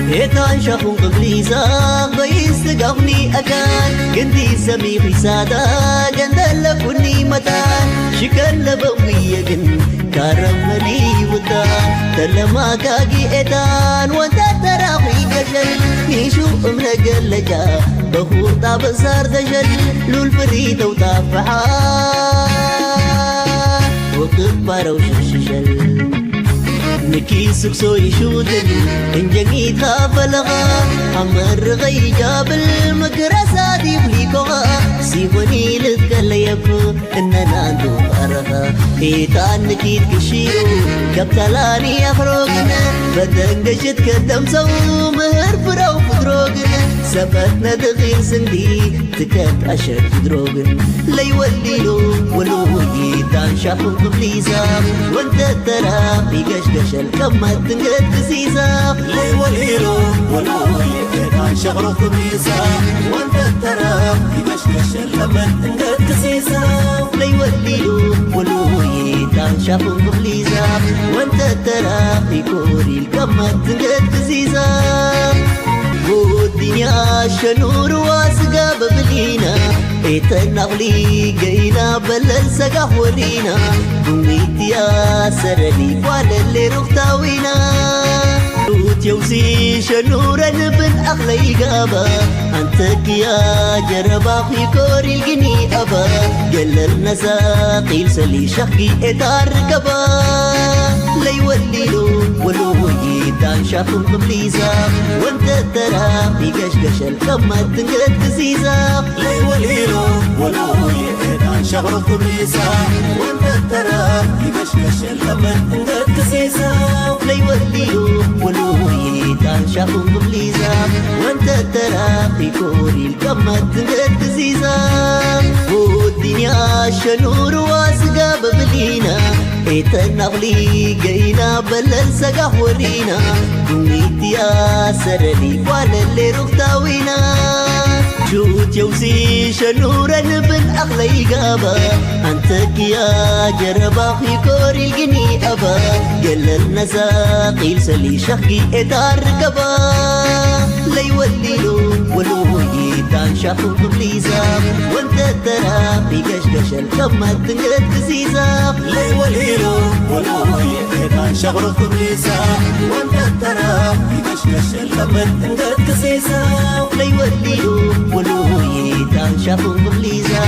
Etan shakun qibli zak bayis gavni akan. Gindi sami khisada gandala kunni matan. Shikan labam giyagin karam mali wuta. Talama gagi etan wanta tarafi gajal. Nishu umna galaja bahuta basar dajal. Lul beri tau tafaha. Wakil parau shishal. Niki sukso ishudin injangit ha balaga. Amar gay jabal magrasa di blikoga. Siwani lkal yafu innana andu araga. Itan nikit kishiru kaptalani akhrogan. Badan gashit kadam sau mahar furau fudrogan. Sabat nadagin sindi tikat ashar fudrogan. Lay walilo walo yitan shakun kublisa. Wanta tara bigash gashal kamat tingat kisiza. Lay walilo walo yitan shakun kublisa. Wanta tara bigash gashal kamat tingat kisiza. Lay walilo walo yitan shakun kublisa. Wanta tara bikoril kamat tingat kisiza. Dunya shanuru asga bablina. Etan naqli gayna balal saga hwarina. Dumitia sarali kwalale ruktawina. Tut yawsi shanuran bin akhlay gaba. Antakiya jaraba khikori gini aba. Galal nasa qil sali shakki etar gaba. Lay walilo walo yitan shakun kublisa. Wanta tara bigash gashal kamat tingat kisiza. Lay walilo walo yitan shakun kublisa. Wanta tara bigash gashal kamat tingat kisiza. Lay walilo walo yitan shakun kublisa. Wanta tara bikoril kamat tingat kisiza. Dunya shanuru asga bablina. Etan naqli gayna balal saga hwarina. Dumitia sarali kwalale ruktawina. Shut yawsi shanuran bin akhlay gaba. Antakiya jaraba khikori gini aba. Galal nasa qil sali shakki etar gaba. Lay walilo walo yitan shakun kublisa. Wanta tara bigash gashal kamat tingat kisiza. Lay walilo walo yitan shakun kublisa. Wanta tara bigash gashal kamat tingat kisiza. Lay walilo walo yitan shakun kublisa.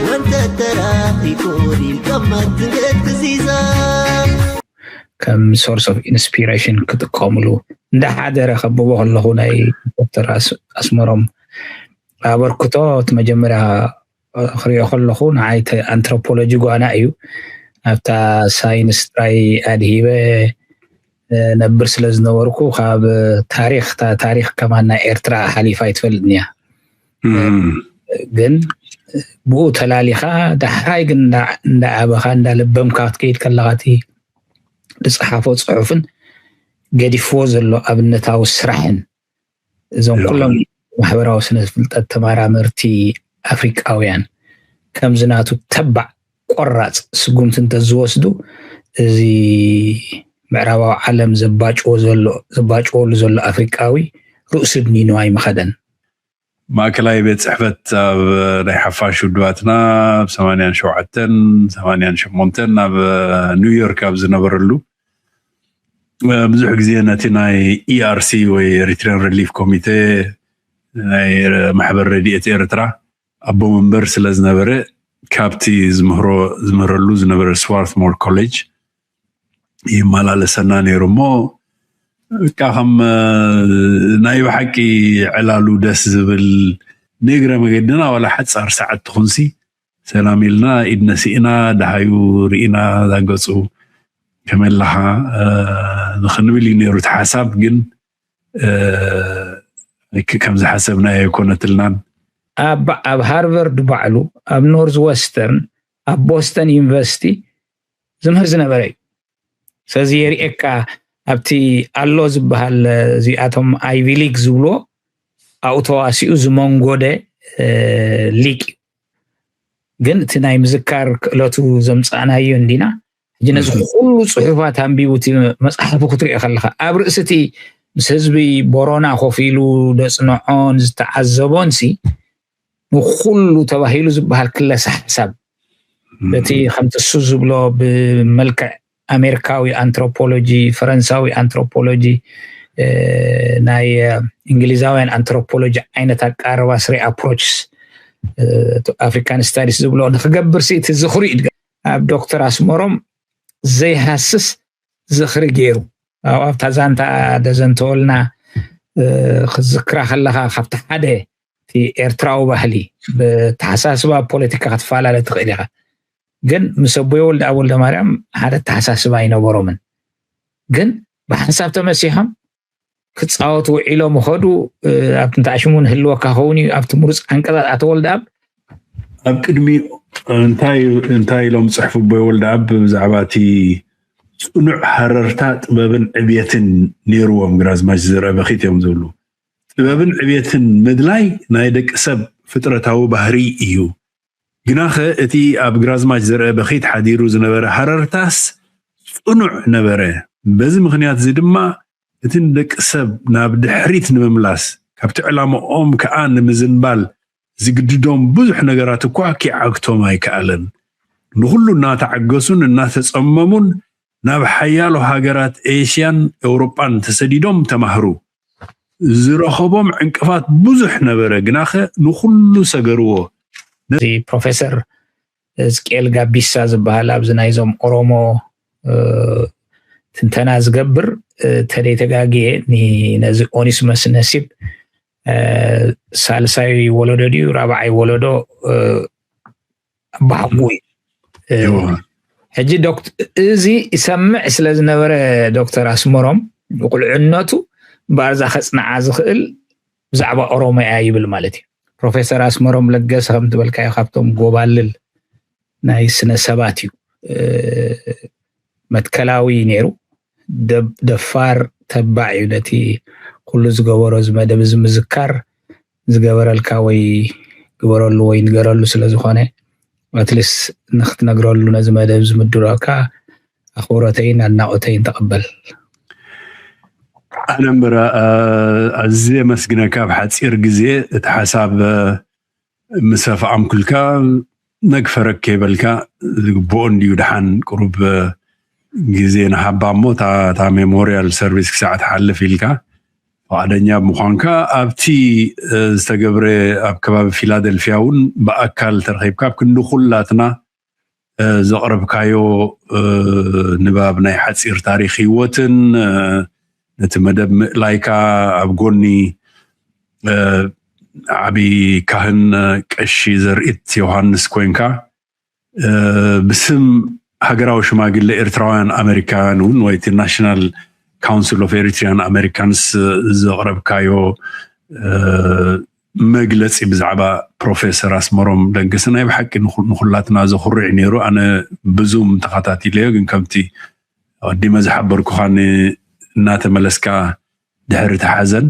Wanta tara bikoril kamat tingat kisiza. ከም source of inspiration ክጥቀምሉ እንዳሓደረ ከብቦ ከለኹ ናይ ዶክተር ኣስ- ኣስመሮም ኣበርክቶ እቲ መጀመርያ ክሪኦ ከለኹ ንዓይ ተ- ኣንትሮፖሎጂ ጓና እዩ። ኣብታ ሳይንስ ጥራይ ኣድሂበ ነብር ስለ ዝነበርኩ ካብ ታሪኽ እታ ታሪኽ ከማን ናይ ኤርትራ ሓሊፋ ኣይትፈልጥን እያ። ግን ብኡ ተላሊኻ ዳሕራይ ግን እንዳ- እንዳዓበኻ እንዳለበምካ ክትከይድ ከለኻ እቲ ዝፀሓፎ ፅሑፍን ገዲፍዎ ዘሎ ኣብነታዊ ስራሕን እዞም ኩሎም ማሕበራዊ ስነ ፍልጠት ተመራመርቲ ኣፍሪቃውያን ከምዚ ናቱ ተባዕ ቆራፅ ስጉምቲ እንተዝወስዱ እዚ ምዕራባዊ ዓለም ዘባጭዎ ዘሎ ዘባጭወሉ ዘሎ ኣፍሪቃዊ ርእሱ ድኒኑ ኣይምኸደን። ማእከላይ ቤት ፅሕፈት ኣብ ናይ ሓፋሽ ውድባትና ኣብ ሰማንያን ሸውዓተን ሰማንያን ሸሞንተን ኣብ ኒውዮርክ ኣብ ዝነበረሉ ብዙሕ ግዜ ነቲ ናይ ኢኣርሲ ወይ ኤሪትሪያን ሪሊፍ ኮሚቴ ናይ ማሕበር ረድኤት ኤርትራ ኣቦ መንበር ስለ ዝነበረ ካብቲ ዝምህሮ ዝምህረሉ ዝነበረ ስዋርትሞር ኮሌጅ ይመላለሰና ነይሩ እሞ በቃ ከም ናይ ብሓቂ ዕላሉ ደስ ዝብል ንእግረ መገድና ዋላ ሓፃር ሰዓት ትኹንሲ ሰላም ኢልና ኢድ ነሲእና ደሃዩ ርኢና ዛገፁ ከመይ ኣለኻ ንክንብል እዩ ነይሩ እቲ ሓሳብ ግን ከምዝሓሰብናዮ ኣይኮነትልናን። ኣብ ኣብ ሃርቨርድ ባዕሉ ኣብ ኖርዝ ወስተርን ኣብ ቦስተን ዩኒቨርሲቲ ዝምህር ዝነበረ እዩ። ስለዚ የርእየካ ኣብቲ ኣሎ ዝበሃል እዚኣቶም ኣይቪ ሊግ ዝብልዎ ኣብኡ ተዋሲኡ ዝመንጎደ ሊቅ እዩ። ግን እቲ ናይ ምዝካር ክእለቱ ዘምፃእናዮ እንዲና ሕጂ ነዚ ኩሉ ፅሑፋት ኣንቢቡ እቲ መፅሓፉ ክትሪኦ ከለካ ኣብ ርእሲ እቲ ምስ ህዝቢ ቦሮና ኮፍ ኢሉ ዘጽንዖን ዝተዓዘቦን ሲ ንኩሉ ተባሂሉ ዝበሃል ክለሰ ሓሳብ በቲ ከምቲ እሱ ዝብሎ ብመልክዕ ኣሜሪካዊ ኣንትሮፖሎጂ፣ ፈረንሳዊ ኣንትሮፖሎጂ፣ ናይ እንግሊዛውያን ኣንትሮፖሎጂ ዓይነት ኣቃርባ ስሪ ኣፕሮችስ ኣፍሪካን ስታዲስ ዝብሎ ንክገብር ሲ እቲ ዝኽሪ እዩ። ኣብ ዶክተር ኣስመሮም ዘይሃስስ ዝኽሪ ገይሩ ኣብታ ዛንታ ደዘንተወልና ክዝክራ ከለኻ ካብቲ ሓደ እቲ ኤርትራዊ ባህሊ ብተሓሳስባ ፖለቲካ ክትፈላለ ትኽእል ኢኻ። ግን ምስ ኣቦይ ወልደኣብ ወልደማርያም ሓደ ተሓሳስባ ኣይነበሮምን። ግን ብሓንሳብ ተመሲሖም ክጻወቱ ውዒሎም ኸዱ። ኣብቲ እንተኣሽሙ ንህልወካ ኸውን እዩ ኣብቲ ምሩፅ ዓንቀጻት ኣቶ ወልደኣብ። ኣብ ቅድሚ እንታይ ኢሎም ፅሕፉ ኣቦይ ወልደኣብ ብዛዕባ እቲ ፅኑዕ ሃረርታ ጥበብን ዕብየትን ነይርዎም ግራዝማች ዘርአ በኺት እዮም ዝብሉ። ጥበብን ዕብየትን ምድላይ ናይ ደቂ ሰብ ፍጥረታዊ ባህሪ እዩ። ግናኸ እቲ ኣብ ግራዝማች ዘርአ በኺት ሓዲሩ ዝነበረ ሃረርታስ ፅኑዕ ነበረ። በዚ ምኽንያት እዚ ድማ እቲ ንደቂ ሰብ ናብ ድሕሪት ንምምላስ ካብቲ ዕላምኦም ከዓ ንምዝንባል ዝግድዶም ብዙሕ ነገራት እኳ ኪዓግቶም ኣይከኣለን። ንኹሉ እናተዓገሱን እናተጸመሙን ናብ ሓያሎ ሃገራት ኤስያን ኤውሮጳን ተሰዲዶም ተማህሩ። ዝረኸቦም ዕንቅፋት ብዙሕ ነበረ፣ ግናኸ ንኹሉ ሰገርዎ። እዚ ፕሮፌሰር እዝቅኤል ጋቢሳ ዝበሃል ኣብዚ ናይዞም ኦሮሞ ትንተና ዝገብር ተደይ ተጋግየ ነዚ ኦኒስመስ ነሲብ ሳልሳይ ወለዶ ድዩ ራብዓይ ወለዶ ኣባሓጉ እዩ። ሕጂ እዚ ይሰምዕ ስለ ዝነበረ ዶክተር ኣስመሮም ብቁልዕነቱ ባርዛ ከፅንዓ ዝኽእል ብዛዕባ ኦሮሞ እያ ይብል ማለት እዩ። ፕሮፌሰር ኣስመሮም ለገሰ ከም ዝበልካዮ ካብቶም ጎባልል ናይ ስነ ሰባት እዩ። መትከላዊ ነይሩ። ደፋር ተባዕ እዩ። ነቲ ኩሉ ዝገበሮ እዚ መደብ እዚ ምዝካር ዝገበረልካ ወይ ግበረሉ ወይ ንገረሉ ስለ ዝኾነ ኣትሊስ ንክትነግረሉ ነዚ መደብ ዝምድረካ ኣኽብሮተይን ኣድናቆተይን ተቐበል። ኣነ እምበር ኣዝየ መስግነካ። ኣብ ሓፂር ግዜ እቲ ሓሳብ ምስ ኣፍኣምኩልካ ነግፈረክ ከይበልካ ዝግብኦ እንድዩ። ደሓን ቁሩብ ግዜ ንሃባ እሞ እታ ሜሞሪያል ሰርቪስ ክሳዕ ትሓልፍ ኢልካ ፈቓደኛ ብምዃንካ ኣብቲ ዝተገብረ ኣብ ከባቢ ፊላደልፊያ እውን ብኣካል ተረኺብካ ኣብ ክንዲ ኩላትና ዘቕረብካዮ ንባብ ናይ ሓፂር ታሪክ ህይወትን ነቲ መደብ ምእላይካ ኣብ ጎኒ ዓብዪ ካህን ቀሺ ዘርኢት ዮሃንስ ኮይንካ ብስም ሃገራዊ ሽማግለ ኤርትራውያን ኣሜሪካውያን እውን ወይ እቲ ናሽናል ካውንስል ኦፍ ኤሪትሪያን ኣሜሪካንስ ዘቕረብካዮ መግለፂ ብዛዕባ ፕሮፌሰር ኣስመሮም ለገሰ ናይ ብሓቂ ንኹላትና ዘኹርዕ ነይሩ። ኣነ ብዙም ተኸታቲለዮ፣ ግን ከምቲ ኣቐዲመ ዝሓበርኩኻ እናተመለስካ ድሕሪ እቲ ሓዘን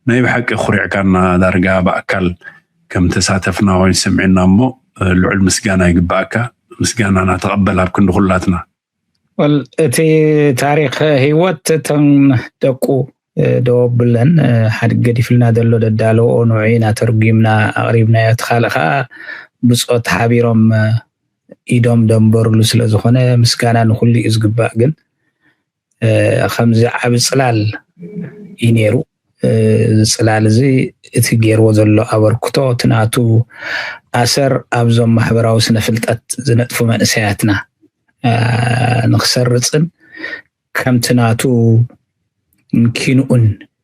ናይ ብሓቂ ኩሪዕካና ዳርጋ ብኣካል ከም ተሳተፍና ኮይኑ ሰሚዕና እሞ ልዑል ምስጋና ይግባኣካ። ምስጋናና ተቐበል ኣብ ክንዲ ኩላትና። ወል እቲ ታሪክ ህይወት እቶም ደቁ ደወብለን ሓድግ ገዲፍልና ዘሎ ደዳለዎ ንዑ ኢና ተርጉምና ኣቕሪብናዮ። እቲ ካልእ ከዓ ብፆት ሓቢሮም ኢዶም ደንበርሉ ስለ ዝኾነ ምስጋና ንኩሉ እዩ ዝግባእ። ግን ከምዚ ዓብ ፅላል እዩ ነይሩ። እዚ ፅላል እዚ እቲ ገይርዎ ዘሎ ኣበርክቶ እቲ ናቱ ኣሰር ኣብዞም ማሕበራዊ ስነ ፍልጠት ዝነጥፉ መንእሰያትና ንክሰርፅን ከምቲ ናቱ ኪንኡን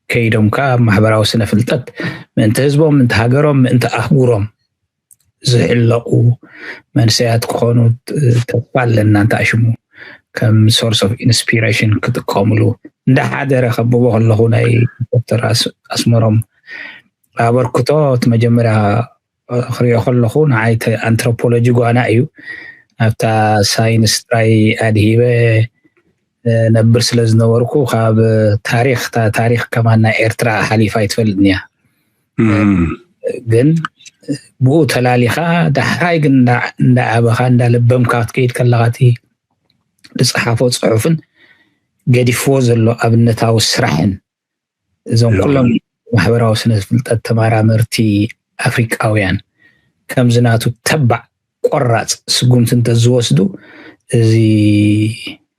ከይዶም ከዓ ኣብ ማሕበራዊ ስነ ፍልጠት ምእንቲ ህዝቦም ምእንቲ ሃገሮም ምእንቲ ኣህጉሮም ዝሕለቁ መንሰያት ክኾኑ ተስፋ ኣለና። እንተኣሽሙ ከም ሶርስ ኦፍ ኢንስፒሬሽን ክጥቀሙሉ እንዳሓደረ ከብቦ ከለኹ ናይ ዶክተር ኣስመሮም ኣበርክቶ እቲ መጀመርያ ክሪኦ ከለኹ ንዓይ ኣንትሮፖሎጂ ጓና እዩ። ኣብታ ሳይንስ ጥራይ ኣድሂበ ነብር ስለ ዝነበርኩ ካብ ታሪክ ታሪክ ከማን ናይ ኤርትራ ሓሊፋ ኣይትፈልጥን እያ። ግን ብኡ ተላሊኻ ዳሕራይ ግን እንዳዓበኻ እንዳለበምካ ክትከይድ ከለኻ እቲ ዝፀሓፎ ፅሑፍን ገዲፍዎ ዘሎ ኣብነታዊ ስራሕን እዞም ኩሎም ማሕበራዊ ስነ ፍልጠት ተመራመርቲ ኣፍሪቃውያን ከምዚ ናቱ ተባዕ ቆራፅ ስጉምቲ እንተዝወስዱ፣ እዚ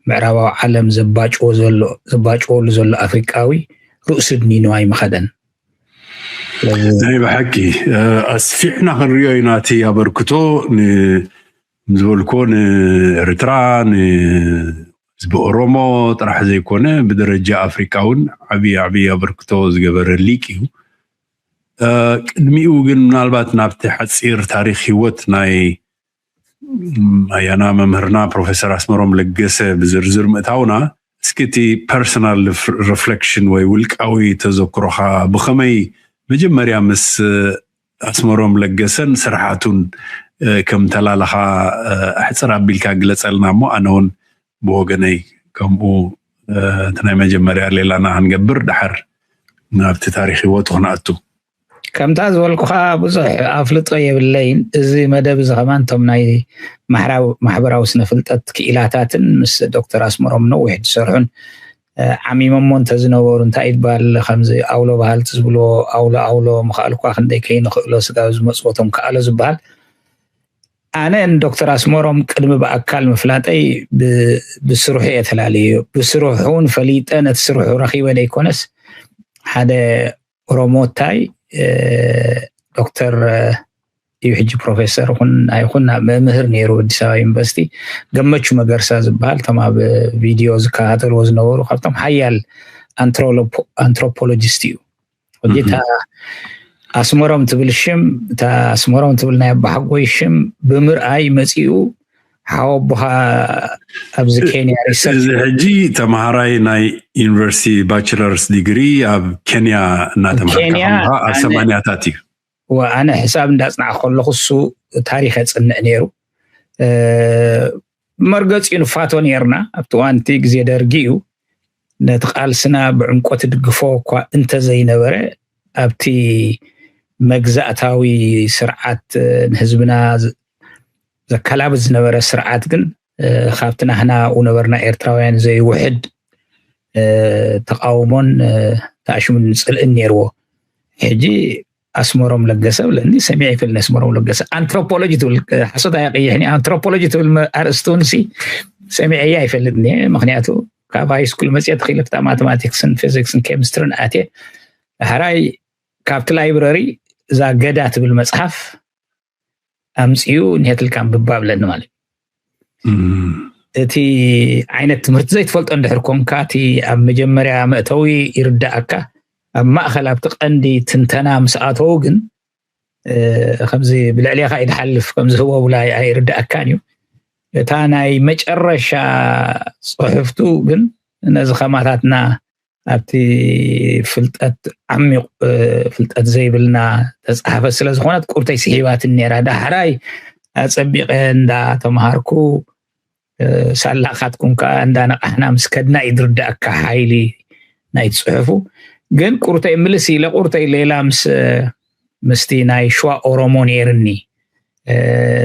ምዕራባዊ ዓለም ዘባጭዎ ዘሎ ዘባጭወሉ ዘሎ ኣፍሪቃዊ ርእሱ ድኒኑ ኣይምኸደን። ስለዚ ናይ ብሓቂ ኣስፊሕና ክንሪኦ ኢና እቲ ኣበርክቶ፣ ዝበልኮ ንኤርትራ፣ ንህዝቢ ኦሮሞ ጥራሕ ዘይኮነ ብደረጃ ኣፍሪቃ እውን ዓብዪ ዓብዪ ኣበርክቶ ዝገበረ ሊቅ እዩ። ቅድሚኡ ግን ምናልባት ናብቲ ሓፂር ታሪክ ህይወት ናይ ኣያና መምህርና ፕሮፌሰር ኣስመሮም ለገሰ ብዝርዝር ምእታውና፣ እስኪ እቲ ፐርሰናል ሪፍሌክሽን ወይ ውልቃዊ ተዘክሮኻ፣ ብኸመይ መጀመርያ ምስ ኣስመሮም ለገሰን ስርሓቱን ከም ተላለኻ ኣሕፅር ኣቢልካ ግለፀልና እሞ፣ ኣነ እውን ብወገነይ ከምኡ እቲ ናይ መጀመርያ ሌላና ክንገብር፣ ደሓር ናብቲ ታሪክ ህይወቱ ክንኣቱ። ከምታ ዝበልኩኻ ብዙሕ ኣፍልጦ የብለይን። እዚ መደብ እዚ ከማን እቶም ናይ ማሕበራዊ ስነ ፍልጠት ክኢላታትን ምስ ዶክተር ኣስመሮም ነዊሕ ዝሰርሑን ዓሚሞሞ እንተዝነበሩ እንታይ ይባል ከምዚ ኣውሎ ባህልቲ ዝብሎ ኣውሎ ኣውሎ ምኽኣል እኳ ክንደይ ከይንኽእሎ ስጋብ ዝመፅዎ እቶም ከኣሎ ዝበሃል ኣነ ንዶክተር ኣስመሮም ቅድሚ ብኣካል ምፍላጠይ ብስርሑ እየ ተላለዮ። ብስርሑ እውን ፈሊጠ ነቲ ስርሑ ረኺበ ዘይኮነስ ሓደ ኦሮሞታይ ዶክተር እዩ ሕጂ ፕሮፌሰር ይኹን ኣይኹን መምህር ነይሩ ኣዲስ ኣበባ ዩኒቨርሲቲ ገመቹ መገርሳ ዝበሃል እቶም ኣብ ቪድዮ ዝከታተልዎ ዝነበሩ ካብቶም ሓያል ኣንትሮፖሎጂስት እዩ። ሕጂ እታ ኣስመሮም ትብል ሽም እታ ኣስመሮም ትብል ናይ ኣባሓጎይ ሽም ብምርኣይ መፂኡ ሓወቦኻ ኣብዚ ኬንያ ሪሰርች እዚ ሕጂ ተምሃራይ ናይ ዩኒቨርሲቲ ባችለርስ ዲግሪ ኣብ ኬንያ እናተምሃርካ ኬንያ ከለኻ ኣብ ኣነ- ሰማንያታት እዩ። ወ- ኣነ ሕሳብ እንዳፅናዕ ከለኹ እሱ ታሪክ የፅንዕ ነይሩ። እ፣ መርገፂኡ ንፋቶ ነርና ኣብቲ እዋን እቲ ግዜ ደርጊ እዩ። ነቲ ቃልስና ብዕምቆት ድግፎ እኳ እንተዘይነበረ ኣብቲ መግዛእታዊ ስርዓት ንህዝብና ዘካላብት ዝነበረ ስርዓት ግን ካብቲ ናህና ውነበርና ኤርትራውያን ዘይውሕድ ተቃውሞን ተኣሽሙን ፅልእን ነይርዎ። ሕጂ ኣስመሮም ለገሰ ብለኒ ሰሚዐ ይፈልኒ ኣስመሮም ለገሰ ኣንትሮፖሎጂ ትብል ሓሶት ኣያቀይሕኒ ኣንትሮፖሎጂ ትብል ኣርእስቲ እውን ሲ ሰሚዐያ ይፈልጥኒ። ምክንያቱ ካብ ሃይስኩል መፅየ ተኪለ ክታ ማቴማቲክስን ፊዚክስን ኬሚስትርን ኣትየ ዳሕራይ ካብቲ ላይብረሪ እዛ ገዳ ትብል መፅሓፍ ኣምፅኡ ኔትልካ ኣንብባ ብለኒ ማለት እዩ። እቲ ዓይነት ትምህርቲ ዘይትፈልጦ እንድሕር ኮንካ እቲ ኣብ መጀመርያ መእተዊ ይርዳእካ። ኣብ ማእኸል ኣብቲ ቀንዲ ትንተና ምስ ኣተዉ ግን ከምዚ ብልዕሌኻ ይድሓልፍ ከምዚ ህቦ ብላይ ኣይርዳእካን እዩ። እታ ናይ መጨረሻ ፅሑፍቱ ግን ነዚ ከማታትና ኣብቲ ፍልጠት ዓሚቕ ፍልጠት ዘይብልና ተፃሓፈት ስለዝኾነት ቁርተይ ስሒባትን ነይራ። ዳሕራይ ኣፀቢቐ እንዳተምሃርኩ ሳላኻትኩም ከዓ እንዳነቃሕና ምስ ከድና ይድርዳእካ ሓይሊ ናይ ፅሑፉ። ግን ቁርተይ ምልስ ኢለ ቁርተይ ሌላ ምስ ምስቲ ናይ ሽዋ ኦሮሞ ነይርኒ።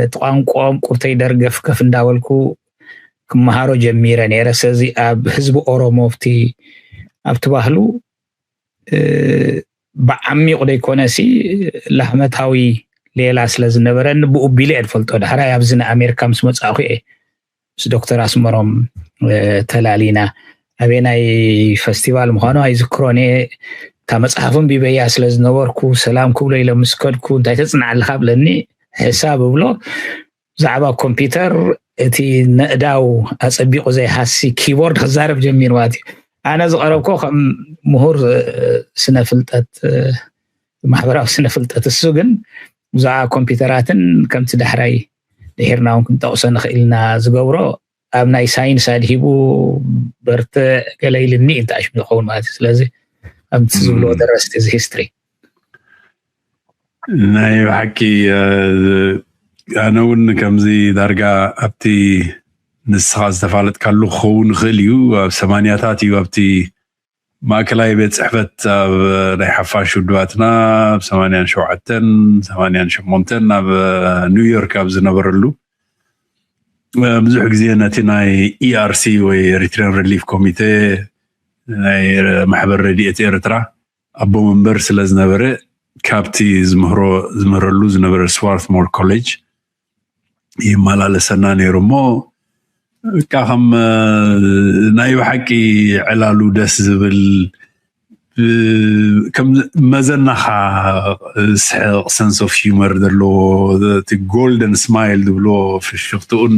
እቲ ቋንቋኦም ቁርተይ ደርገፍገፍ እንዳበልኩ ክመሃሮ ጀሚረ ነይረ። ስለዚ ኣብ ህዝቢ ኦሮሞ ኣብቲ ኣብቲ ባህሉ ብዓሚቑ ዘይኮነ ሲ ላህመታዊ ሌላ ስለ ዝነበረኒ ብኡ ቢለ እየ ዝፈልጦ። ዳሕራይ ኣብዚ ንኣሜሪካ ምስ መፃእኩ እየ ምስ ዶክተር ኣስመሮም ተላሊና ኣበየናይ ፈስቲቫል ምዃኑ ኣይዝክሮን እየ። እታ መፅሓፍ ኣንቢበያ ስለ ዝነበርኩ ሰላም ክብሎ ኢለ ምስ ከድኩ እንታይ ተፅንዓልካ ብለኒ ሕሳብ እብሎ ብዛዕባ ኮምፒውተር እቲ ነእዳው ኣፀቢቑ ዘይሃሲ ኪቦርድ ክዛረብ ጀሚሩ ማለት እዩ። ኣነ ዝቐረብኮ ከም ምሁር ስነ ፍልጠት ማሕበራዊ ስነ ፍልጠት እሱ ግን ብዛዕባ ኮምፒውተራትን ከምቲ ዳሕራይ ድሒርና እውን ክንጠቕሶ ንኽእል ኢና ዝገብሮ ኣብ ናይ ሳይንስ ኣድሂቡ በርትዕ ገለ ኢልኒ እዩ ተኣሽሙ ዝኸውን ማለት እዩ። ስለዚ ከምቲ ዝብልዎ ደረስቲ እዚ ሂስትሪ ናይ ብሓቂ ኣነ እውን ከምዚ ዳርጋ ኣብቲ ንስኻ ዝተፋለጥካሉ ክኸውን ይኽእል እዩ ኣብ ሰማንያታት እዩ ኣብቲ ማእከላይ ቤት ፅሕፈት ኣብ ናይ ሓፋሽ ውድባትና ኣብ ሰማንያን ሸውዓተን ሰማንያን ሸሞንተን ኣብ ኒውዮርክ ኣብ ዝነበረሉ ብዙሕ ግዜ ነቲ ናይ ኢኣርሲ ወይ ኤሪትሪያን ሪሊፍ ኮሚቴ ናይ ማሕበር ረድኤት ኤርትራ ኣቦ መንበር ስለ ዝነበረ፣ ካብቲ ዝምህሮ ዝምህረሉ ዝነበረ ስዋርትሞር ኮሌጅ ይመላለሰና ነይሩ። እሞ በቃ ከም ናይ ብሓቂ ዕላሉ ደስ ዝብል፣ ከም መዘናኻ ስሕቕ፣ ሰንስ ኦፍ ሂመር ዘለዎ፣ እቲ ጎልደን ስማይል ዝብሎ ፍሽኽትኡን፣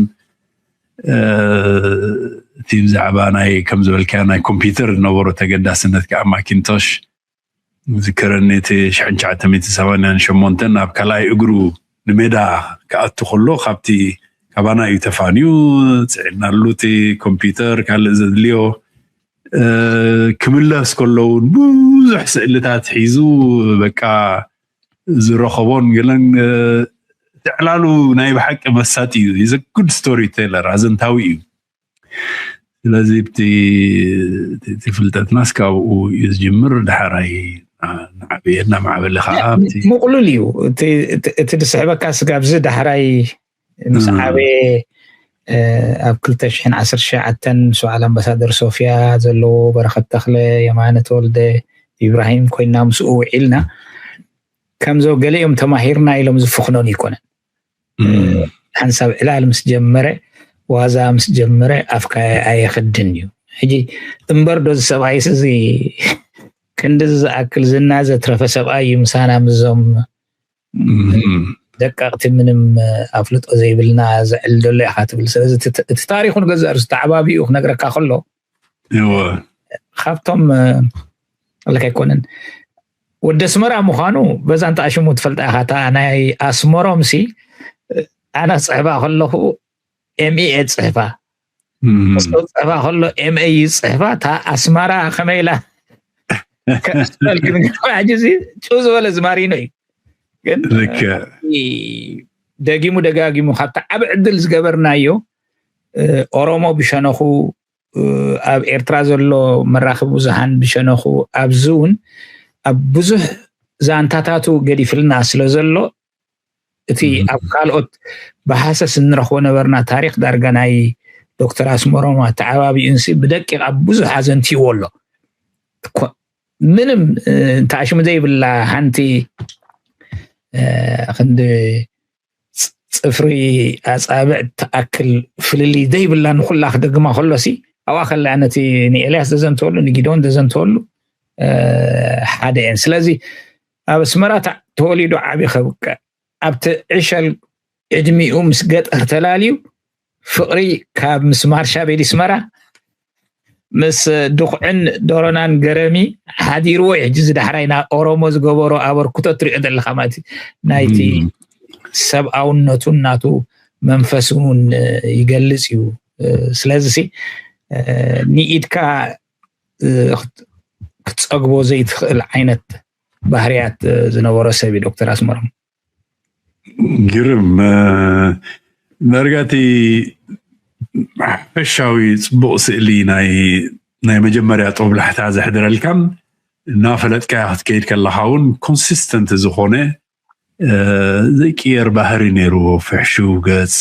እቲ ብዛዕባ ናይ ከም ዝበልካ ናይ ኮምፒውተር ዝነበሮ ተገዳስነት ከዓ ማኪንቶሽ ዝከረኒ፣ እቲ ሽሕን ትሽዓተ ሚእትን ሰማንያን ሸሞንተን ኣብ ካልኣይ እግሩ ንሜዳ ክኣቱ ከሎ ካብቲ ካባና እዩ ተፋንዩ። ፅዒናሉ እቲ ኮምፒውተር ካልእ ዘድልዮ። ክምለስ ከሎ እውን ብዙሕ ስእልታት ሒዙ በቃ ዝረኸቦን ገለን ትዕላሉ ናይ ብሓቂ መሳጢ እዩ። He's a good story teller፣ ኣዘንታዊ እዩ። ስለዚ እቲ ፍልጠትና እስካብኡ እዩ ዝጅምር። ዳሕራይ ንዓበየ እናማዕበለ ከዓ ምቁሉል እዩ። እቲ ዝስሕበካ ስጋብዚ ዳሕራይ ምስ ዓበየ ኣብ ክልተ ሽሕን ዓሰርተ ትሽዓተን ምስ በዓል ኣምባሳደር ሶፊያ ዘለዎ፣ በረኸት ተኽለ፣ የማነ ተወልደ፣ ኢብራሂም ኮይና ምስኡ ውዒልና። ከምዞ ገሊኦም ተማሂርና ኢሎም ዝፍኽኖን ይኮነን። ሓንሳብ ዕላል ምስ ጀመረ፣ ዋዛ ምስ ጀመረ ኣፍካ ኣየኽድን እዩ። ሕጂ እምበር ዶ ዝሰብኣይስ እዚ ክንድዚ ዝኣክል ዝና ዘትረፈ ሰብኣይ እዩ ምሳና ምዞም ደቀቕቲ ምንም ኣፍልጦ ዘይብልና ዘዕል ዘሎ ኢኻ ትብል። ስለዚ እቲ ታሪኹ ንገዛእ ርእሱ ተዓባቢኡ ክነግረካ ከሎ ካብቶም ኣለካ ኣይኮነን ወደ ኣስመራ ምዃኑ በዛ እንተ ኣሽሙ ትፈልጣ ኢኻ። እታ ናይ ኣስመሮም ሲ ኣነ ክፅሕፋ ከለኹ ኤምኤ ፅሕፋ፣ እሱ ክፅሕፋ ከሎ ኤምኤ ይፅሕፋ። እታ ኣስመራ ከመይ ኢላ ሕጂ ሲ ጭው ዝበለ ዝማሪኖ እዩ። ግን ደጊሙ ደጋጊሙ ካብቲ ዓብ ዕድል ዝገበርናዮ ኦሮሞ ብሸነኹ ኣብ ኤርትራ ዘሎ መራኽቢ ብዙሃን ብሸነኹ ኣብዚ እውን ኣብ ብዙሕ ዛንታታቱ ገዲፍልና ስለ ዘሎ እቲ ኣብ ካልኦት ብሃሰስ እንረኽቦ ነበርና ታሪኽ ዳርጋ ናይ ዶክተር ኣስመሮም ኣተዓባቢኡንሲ ብደቂቕ ኣብ ብዙሕ ኣዘንትይዎ ኣሎ። ምንም እንተ ኣሽሙ ዘይብላ ሓንቲ ክንዲ ፅፍሪ ኣፃብዕ ትኣክል ፍልልይ ዘይብላ ንኩላ ክደግማ ከሎሲ ኣብኣ ከላ ነቲ ንኤልያስ ዘዘንተወሉ ንጊዶን ዘዘንተወሉ ሓደ እየን። ስለዚ ኣብ ኣስመራ ተወሊዱ ዓብዩ ከብቅዕ ኣብቲ ዕሸል ዕድሚኡ ምስ ገጠር ተላልዩ ፍቕሪ ካብ ምስ ማርሻ ቤድ ኣስመራ ምስ ድኹዕን ዶሮናን ገረሚ ሓዲርዎ እዩ። ሕጂ እዚ ዳሕራይ ና ኦሮሞ ዝገበሮ ኣበርክቶ ትሪኦ ዘለኻ ማለት እዩ። ናይቲ ሰብኣውነቱን ናቱ መንፈስን እውን ይገልጽ እዩ። ስለዚ ሲ ንኢድካ ክትጸግቦ ዘይትኽእል ዓይነት ባህርያት ዝነበሮ ሰብ እዩ ዶክተር ኣስመሮም። ግርም ዳርጋ እቲ ሓፈሻዊ ፅቡቕ ስእሊ ናይ መጀመርያ ጦብላሕታ ዘሕድረልካን እናፈለጥካያ ክትከይድ ከለካ እውን ኮንሲስተንት ዝኾነ ዘይቅየር ባህሪ ነይርዎ። ፍሕሹው ገፅ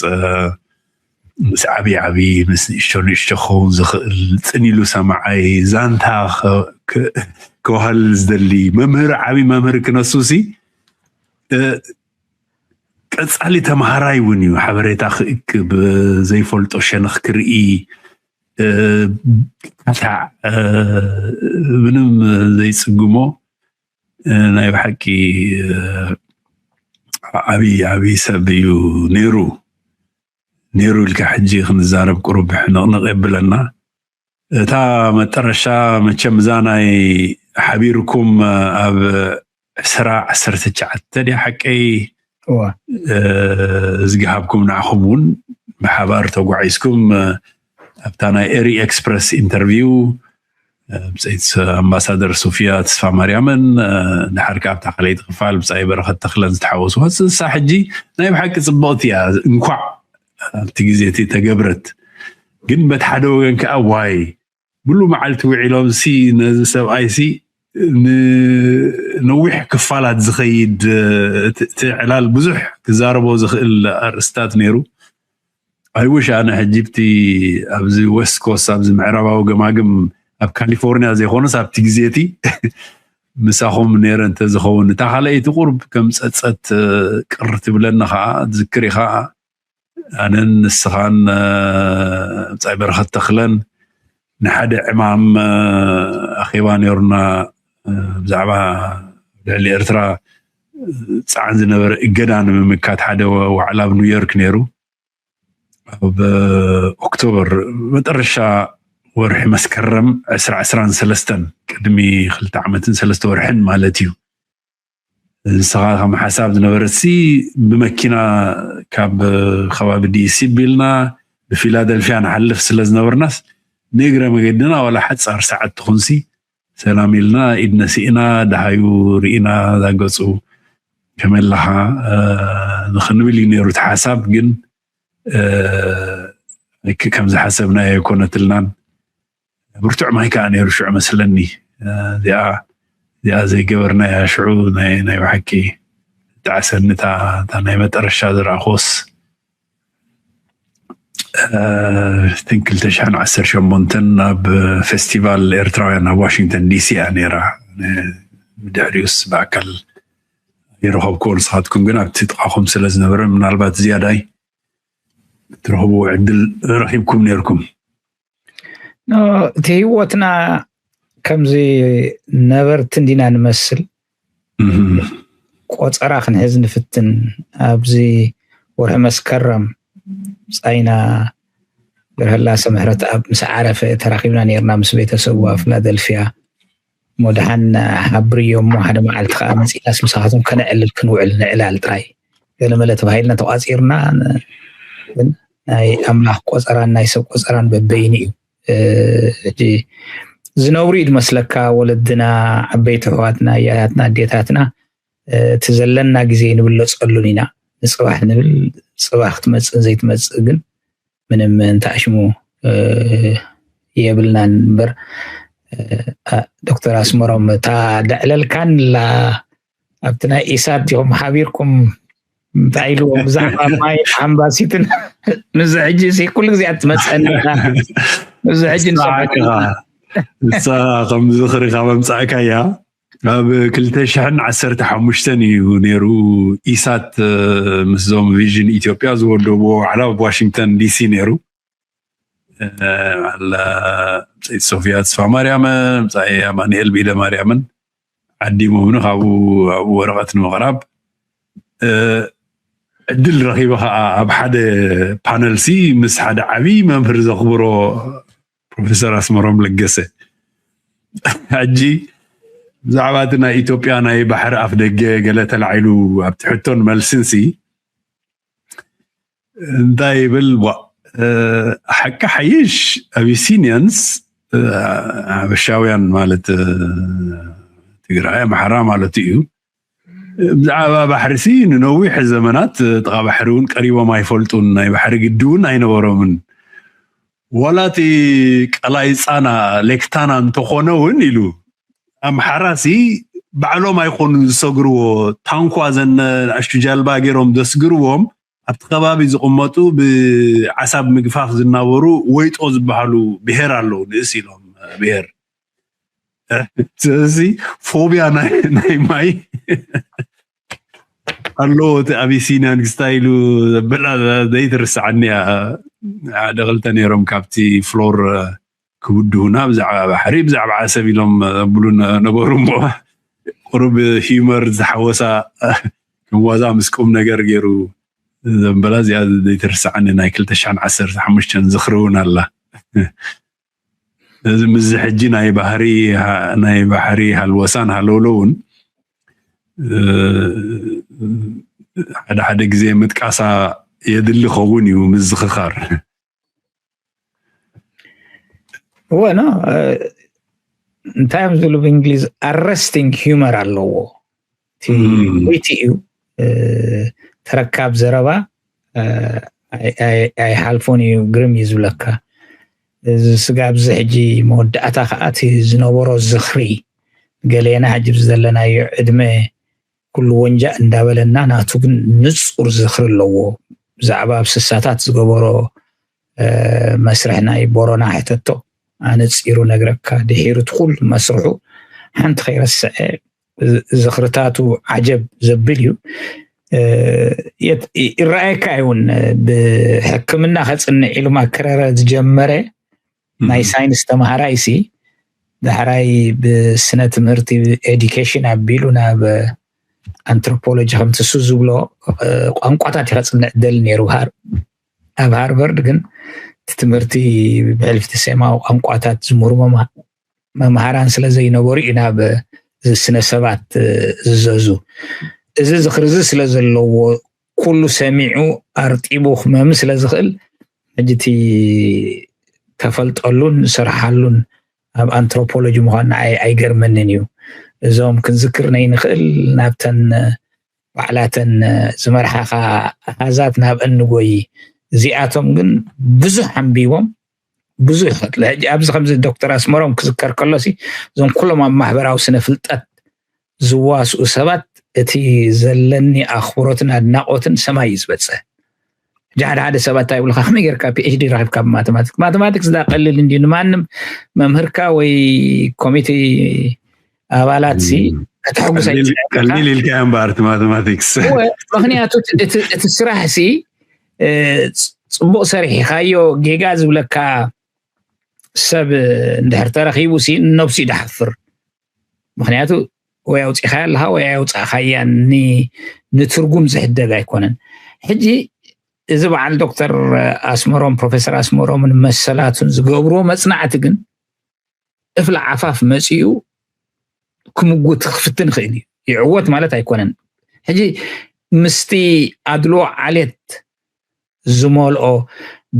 ምስ ዓብዪ ዓብዪ ምስ ንእሽቶ ንእሽቶ ክኸውን ዝኽእል ፅን ኢሉ ሰማዓይ ዛንታ ክወሃል ዝደሊ መምህር ዓብዪ መምህር ክነሱ ሲ ቀፃሊ ተምሃራይ እውን እዩ። ሓበሬታ ክእክብ ዘይፈልጦ ሸነኽ ክርኢ ካታዕ ምንም ዘይፅግሞ ናይ ብሓቂ ዓብዪ ዓብዪ ሰብ እዩ ነይሩ። ነይሩ ኢልካ ሕጂ ክንዛረብ ቁሩብ ሕንቕንቕ የብለና። እታ መጠረሻ መቸም እዛ ናይ ሓቢርኩም ኣብ ዕስራ ዓሰርተ ትሽዓተ ድያ ሓቀይ ዝግሃብኩም ንዓኹም እውን ብሓባር ተጓዒዝኩም ኣብታ ናይ ኤሪ ኤክስፕረስ ኢንተርቪው ብፀይት ኣምባሳደር ሶፊያ ተስፋ ማርያምን ድሓር ከዓ ኣብታ ካልኣይቲ ክፋል ብፃይ በረኸት ተኽለን ዝተሓወስዋ ስሳ ሕጂ ናይ ብሓቂ ፅብቕቲ እያ። እንኳዕ ኣብቲ ግዜ እቲ ተገብረት ግን በቲ ሓደ ወገን ከዓ ዋይ ብሉ መዓልቲ ውዒሎም ሲ ነዚ ሰብኣይ ሲ ንነዊሕ ክፋላት ዝኸይድ እቲ ዕላል ብዙሕ ክዛረቦ ዝኽእል ኣርእስታት ነይሩ። ኣይውሽ ኣነ ሕጂ ብቲ ኣብዚ ዌስት ኮስት ኣብዚ ምዕራባዊ ገማግም ኣብ ካሊፎርኒያ ዘይኮነስ ኣብቲ ግዜ እቲ ምሳኹም ነይረ እንተዝኸውን፣ እታ ካልኣይቲ ቁርብ ከም ጸጸት ቅር ትብለኒ ከዓ። ትዝክር ኢኻ፣ ኣነን ንስኻን ብጻይ በረኸት ተኽለን ንሓደ ዕማም ኣኼባ ነይሩና። ብዛዕባ ልዕሊ ኤርትራ ጻዕን ዝነበረ እገዳ ንምምካት ሓደ ዋዕላ ኣብ ኒውዮርክ ነይሩ። ኣብ ኦክቶበር መጠረሻ ወርሒ መስከረም ዕስራ ዕስራን ሰለስተን፣ ቅድሚ ክልተ ዓመትን ሰለስተ ወርሕን ማለት እዩ። ንስኻ ከም ሓሳብ ዝነበረሲ፣ ብመኪና ካብ ከባቢ ዲሲ ቢልና ብፊላደልፊያ ንሓልፍ ስለ ዝነበርናስ፣ ንእግረ መገድና ዋላ ሓጻር ሰዓት ትኹንሲ ሰላም ኢልና ኢድ ነሲእና፣ ደሃዩ ርኢና፣ ዛገጹ ከመይ ኣለኻ ንኽንብል እዩ ነይሩ እቲ ሓሳብ። ግን ከምዚ ሓሰብናዮ ኣይኮነትልናን። ብርቱዕ ማይ ከዓ ነይሩ ሽዑ መስለኒ። እዚኣ እዚኣ ዘይገበርናያ ሽዑ ናይ ናይ ብሓቂ ጣዕሰኒ። እታ ናይ መጠረሻ ዝረኣኹስ ን ክልተ ሽሕን ዓሰርተ ሸሞንተን ኣብ ፌስቲቫል ኤርትራውያን ኣብ ዋሽንግተን ዲሲ እያ ነይራ። ብድሕሪኡስ ብኣካል ይረኸብኩ። ንስኻትኩም ግን ኣብቲ ጥቓኹም ስለ ዝነበረ ምናልባት ዝያዳይ ትረኽብዎ ዕድል ረኺብኩም ነይርኩም። እቲ ህይወትና ከምዚ ነበርቲ እንዲና ንመስል። ቆፀራ ክንሕዝ ንፍትን። ኣብዚ ወርሒ መስከረም ብጻይና ገረህላሰ ምሕረት ኣብ ምስ ዓረፈ ተራኺብና ነርና ምስ ቤተሰቡ ኣብ ፊላደልፊያ። እሞ ደሓን ሓብርዮ እሞ ሓደ መዓልቲ ከዓ መፂናስ ምሳኻቶም ከነዕልል ክንውዕል ንዕላል ጥራይ ገለ መለ ተባሂልና ተቋፂርና። ግን ናይ ኣምላኽ ቆፀራን ናይ ሰብ ቆፀራን በበይኑ እዩ። ሕጂ ዝነብሩ እዩ ዝመስለካ። ወለድና፣ ዓበይቲ ኣሕዋትና፣ ኣያታትና፣ ኣዴታትና እቲ ዘለና ግዜ ንብለፀሉን ኢና። ንፅባሕ ንብል፣ ፅባሕ ክትመፅእ ዘይትመፅእ ግን ምንም እንተኣሽሙ የብልናን እምበር። ዶክተር ኣስመሮም፣ እታ ደዕለልካን ላ ኣብቲ ናይ ኢሳት ዲኹም ሓቢርኩም እንታይ ኢልዎም ብዛዕባ ማይ ሓምባሲትን ንዚ ሕጂ ኩሉ ግዜ ኣትመፀኒ። ንዚ ሕጂ ንሰማዕካ ንሳ ከም ዝኽሪ ካብ ኣምፃእካያ ኣብ ክልተ ሽሕን ዓሰርተ ሓሙሽተን እዩ ነይሩ። ኢሳት ምስዞም ቪዥን ኢትዮጵያ ዝወደብዎ ዋዕላ ኣብ ዋሽንግተን ዲሲ ነይሩ። ብፀይቲ ሶፊያ ተስፋ ማርያምን ብፃይ ኣማንኤል ብኢደ ማርያምን ዓዲሞምኒ ካብኡ ኣብኡ ወረቐት ንምቕራብ ዕድል ረኺበ። ከዓ ኣብ ሓደ ፓነልሲ ምስ ሓደ ዓብዪ መምህር ዘኽብሮ ፕሮፌሰር ኣስመሮም ለገሰ። ሕጂ ብዛዕባ እቲ ናይ ኢትዮጵያ ናይ ባሕሪ ኣፍ ደገ ገለ ተላዒሉ ኣብቲ ሕቶን መልስንሲ እንታይ ይብል? ሓቂ ሓይሽ ኣቢሲኒያንስ ሓበሻውያን ማለት ትግራይ ኣምሓራ ማለት እዩ። ብዛዕባ ባሕሪሲ ንነዊሕ ዘመናት ጥቓ ባሕሪ እውን ቀሪቦም ኣይፈልጡን። ናይ ባሕሪ ግዲ እውን ኣይነበሮምን። ዋላ እቲ ቀላይ ፃና ሌክታና እንተኾነ እውን ኢሉ ኣምሓራሲ ባዕሎም ኣይኮኑን ዝሰግርዎ። ታንኳ ዘን ኣሽቱ ጃልባ ገይሮም ዘስግርዎም ኣብቲ ከባቢ ዝቕመጡ ብዓሳብ ምግፋፍ ዝናበሩ ወይጦ ዝበሃሉ ብሄር ኣለዉ። ንእስ ኢሎም ብሄር ስለዚ ፎቢያ ናይ ማይ ኣለዎ። እቲ ኣቢሲኒያን ስታይሉ ዘበላ ዘይትርስዓኒ እያ። ሓደ ክልተ ነይሮም ካብቲ ፍሎር ክብድሁና ብዛዕባ ባሕሪ ብዛዕባ ዓሰብ ኢሎም ዘብሉ ነበሩ። እሞ ቁሩብ ሂመር ዝሓወሳ ከም ዋዛ ምስ ቁም ነገር ገይሩ ዘንበላ እዚኣ ዘይትርስዓኒ ናይ ክልተ ሽሕን ዓሰርተ ሓሙሽተን ዝኽሪ እውን ኣላ። እዚ ምስዚ ሕጂ ናይ ባህሪ ናይ ባሕሪ ሃልወሳን ሃለውለውን ሓደ ሓደ ግዜ ምጥቃሳ የድሊ ኸውን እዩ ምዝኽኻር። እወ ኖ እንታይ እዮም ዝብሉ ብእንግሊዝ ኣረስቲንግ ሂመር ኣለዎ። እቲ ወይቲ እዩ ተረካብ ዘረባ ኣይሓልፎን እዩ። ግርም እዩ ዝብለካ። እዚ ስጋብ እዚ ሕጂ መወዳእታ ከዓ እቲ ዝነበሮ ዝኽሪ ገሌና ሕጂ ዘለናዮ ዕድመ ኩሉ ወንጃ እንዳበለና ናቱ ግን ንፁር ዝኽሪ ኣለዎ። ብዛዕባ ኣብ ስሳታት ዝገበሮ መስርሕ ናይ ቦሮና ሕተቶ ኣነፂሩ ነግረካ። ድሒሩ እቲ ኩሉ መስርሑ ሓንቲ ከይረስዐ ዝኽርታቱ ዓጀብ ዘብል እዩ። ይረኣየካ ይውን ብሕክምና ከፅንዕ ኢሉ ማከረረ ዝጀመረ ናይ ሳይንስ ተምሃራይ ሲ ዳሕራይ ብስነ ትምህርቲ ኤዲኬሽን ኣቢሉ ናብ ኣንትሮፖሎጂ ከምትሱ ዝብሎ ቋንቋታት እዩ ከፅንዕ ደል ነይሩ። ኣብ ሃርቨርድ ግን እቲ ትምህርቲ ብሕልፍቲ ሴማዊ ቋንቋታት ዝምህሩ መምሃራን ስለ ዘይነበሩ እዩ ናብ ስነ ሰባት ዝዘዙ። እዚ ዝኽርዚ ስለ ዘለዎ ኩሉ ሰሚዑ ኣርጢቡ ክመም ስለ ዝኽእል ሕጂ እቲ ተፈልጠሉን ዝሰርሓሉን ኣብ ኣንትሮፖሎጂ ምዃን ንዓይ ኣይገርመንን እዩ። እዞም ክንዝክር ነይንኽእል ናብተን ባዕላተን ዝመርሓኻ ኣሃዛት ናብአን ንጎይ። እዚኣቶም ግን ብዙሕ ኣንቢቦም ብዙሕ ሕጂ ኣብዚ ከምዚ ዶክተር ኣስመሮም ክዝከር ከሎሲ እዞም ኩሎም ኣብ ማሕበራዊ ስነ ፍልጠት ዝዋስኡ ሰባት እቲ ዘለኒ ኣኽብሮትን ኣድናቆትን ሰማይ እዩ ዝበፅሕ። ሕጂ ሓደ ሓደ ሰባት እንታይ ይብሉካ ከመይ ጌርካ ፒኤችዲ ረኪብካ ብማቴማቲክስ? ማቴማቲክስ ዳ ቀሊል እንዲ ንማንም መምህርካ ወይ ኮሚቴ ኣባላት ሲ ከተሐጉስ ቀሊል ኢልካ እምበኣር እቲ ማቴማቲክስ። ምክንያቱ እቲ ስራሕ ሲ ፅቡቅ ሰሪሕካዮ ጌጋ ዝብለካ ሰብ እንድሕር ተረኪቡ ሲ ነብሱ ይድሓፍር። ምክንያቱ ወይ ኣውፂኻያ ኣለካ ወይ ኣውፃእካያ ንትርጉም ዝሕደግ ኣይኮነን። ሕጂ እዚ በዓል ዶክተር ኣስመሮም ፕሮፌሰር ኣስመሮምን መሰላቱን ዝገብርዎ መፅናዕቲ ግን እፍላ ዓፋፍ መፂኡ ክምጉት ክፍትን ይኽእል እዩ። ይዕወት ማለት ኣይኮነን። ሕጂ ምስቲ ኣድሎ ዓሌት ዝመልኦ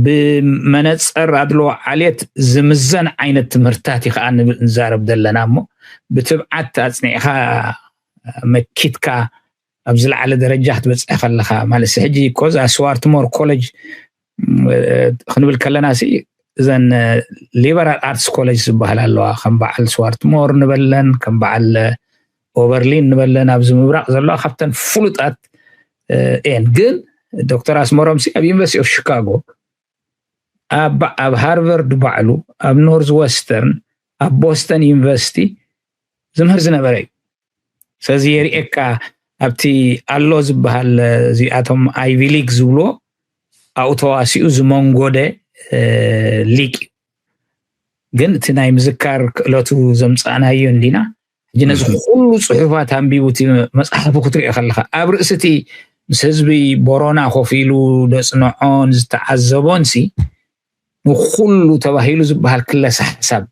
ብመነፀር ኣድሎ ዓሌት ዝምዘን ዓይነት ትምህርታት እዩ ከዓ ንብል ንዛረብ ዘለና እሞ ብትብዓት ኣፅኒዕካ መኪትካ ኣብ ዝለዓለ ደረጃ ክትበፅሕ ከለካ ማለት ሕጂ ኮዛ ስዋርትሞር ኮሌጅ ክንብል ከለና ሲ እዘን ሊበራል ኣርትስ ኮሌጅ ዝበሃል ኣለዋ ከም በዓል ስዋርትሞር ንበለን ከም በዓል ኦበርሊን ንበለን ኣብዚ ምብራቅ ዘለዋ ካብተን ፍሉጣት እየን። ግን ዶክተር ኣስመሮም ሲ ኣብ ዩኒቨርሲቲ ኦፍ ሺካጎ ኣብ ሃርቨርድ ባዕሉ ኣብ ኖርዝ ወስተርን ኣብ ቦስተን ዩኒቨርሲቲ ዝምህር ዝነበረ እዩ። ስለዚ የርእየካ ኣብቲ ኣሎ ዝበሃል እዚኣቶም ኣይቪ ሊግ ዝብልዎ ኣብኡ ተዋሲኡ ዝመንጎደ ሊቅ እዩ። ግን እቲ ናይ ምዝካር ክእለቱ ዘምፃእናዮ እንዲና ሕጂ ነዚ ኩሉ ፅሑፋት ኣንቢቡ እቲ መፅሓፉ ክትሪኦ ከለካ ኣብ ርእሲ እቲ ምስ ህዝቢ ቦሮና ኮፍ ኢሉ ደፅንዖን ዝተዓዘቦን ሲ ንኩሉ ተባሂሉ ዝበሃል ክለሰ ሓሳብ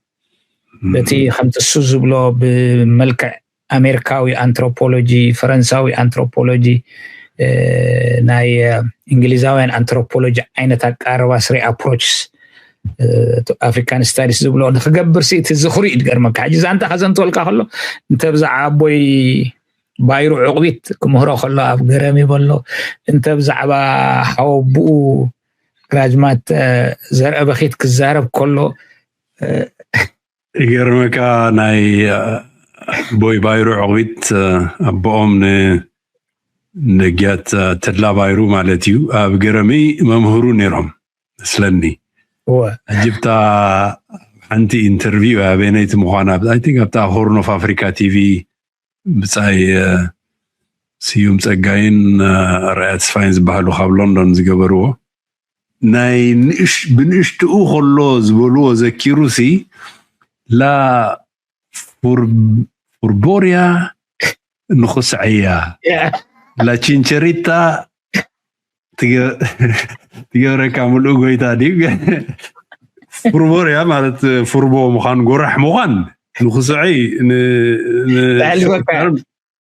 በቲ ከምቲ እሱ ዝብሎ ብመልክዕ ኣሜሪካዊ ኣንትሮፖሎጂ ፈረንሳዊ ኣንትሮፖሎጂ ናይ እንግሊዛውያን ኣንትሮፖሎጂ ዓይነት ኣቃረባ ስሪ ኣፕሮችስ ኣፍሪካን ስታዲስ ዝብሎ ንክገብር ሲ እቲ ዝኽሪ እዩ ዝገርመካ። ሕጂ ዛንታ ከዘንትወልካ ከሎ እንተ ብዛዕባ ኣቦይ ባይሩ ዕቑቢት ክምህሮ ከሎ ኣብ ገረሚ በሎ እንተ ብዛዕባ ሓወብኡ ግራጅማት ዘርአ በኺት ክዛረብ ከሎ ይገርመካ ናይ ኣቦይ ባይሩ ዕቑቢት ኣቦኦም ንደጊያት ተድላ ባይሩ ማለት እዩ ኣብ ገረሚ መምህሩ ነይሮም መስለኒ። ሕጂ ብታ ሓንቲ ኢንተርቪው ኣበይነይቲ ምዃና ኣብታ ሆርን ኦፍ ኣፍሪካ ቲቪ ብጻይ ስዩም ጸጋይን ኣርኣያ ተስፋይን ዝበሃሉ ካብ ሎንዶን ዝገበርዎ ናይ ብንእሽትኡ ከሎ ዝበልዎ ዘኪሩሲ ላ ፉርቦርያ ንኹስዐያ ላ ቺንቸሪታ ትገብረካ ምሉእ ጎይታ ድዩ? ፉርቦርያ ማለት ፉርቦ ምዃን ጎራሕ ምዃን ንክስዐይ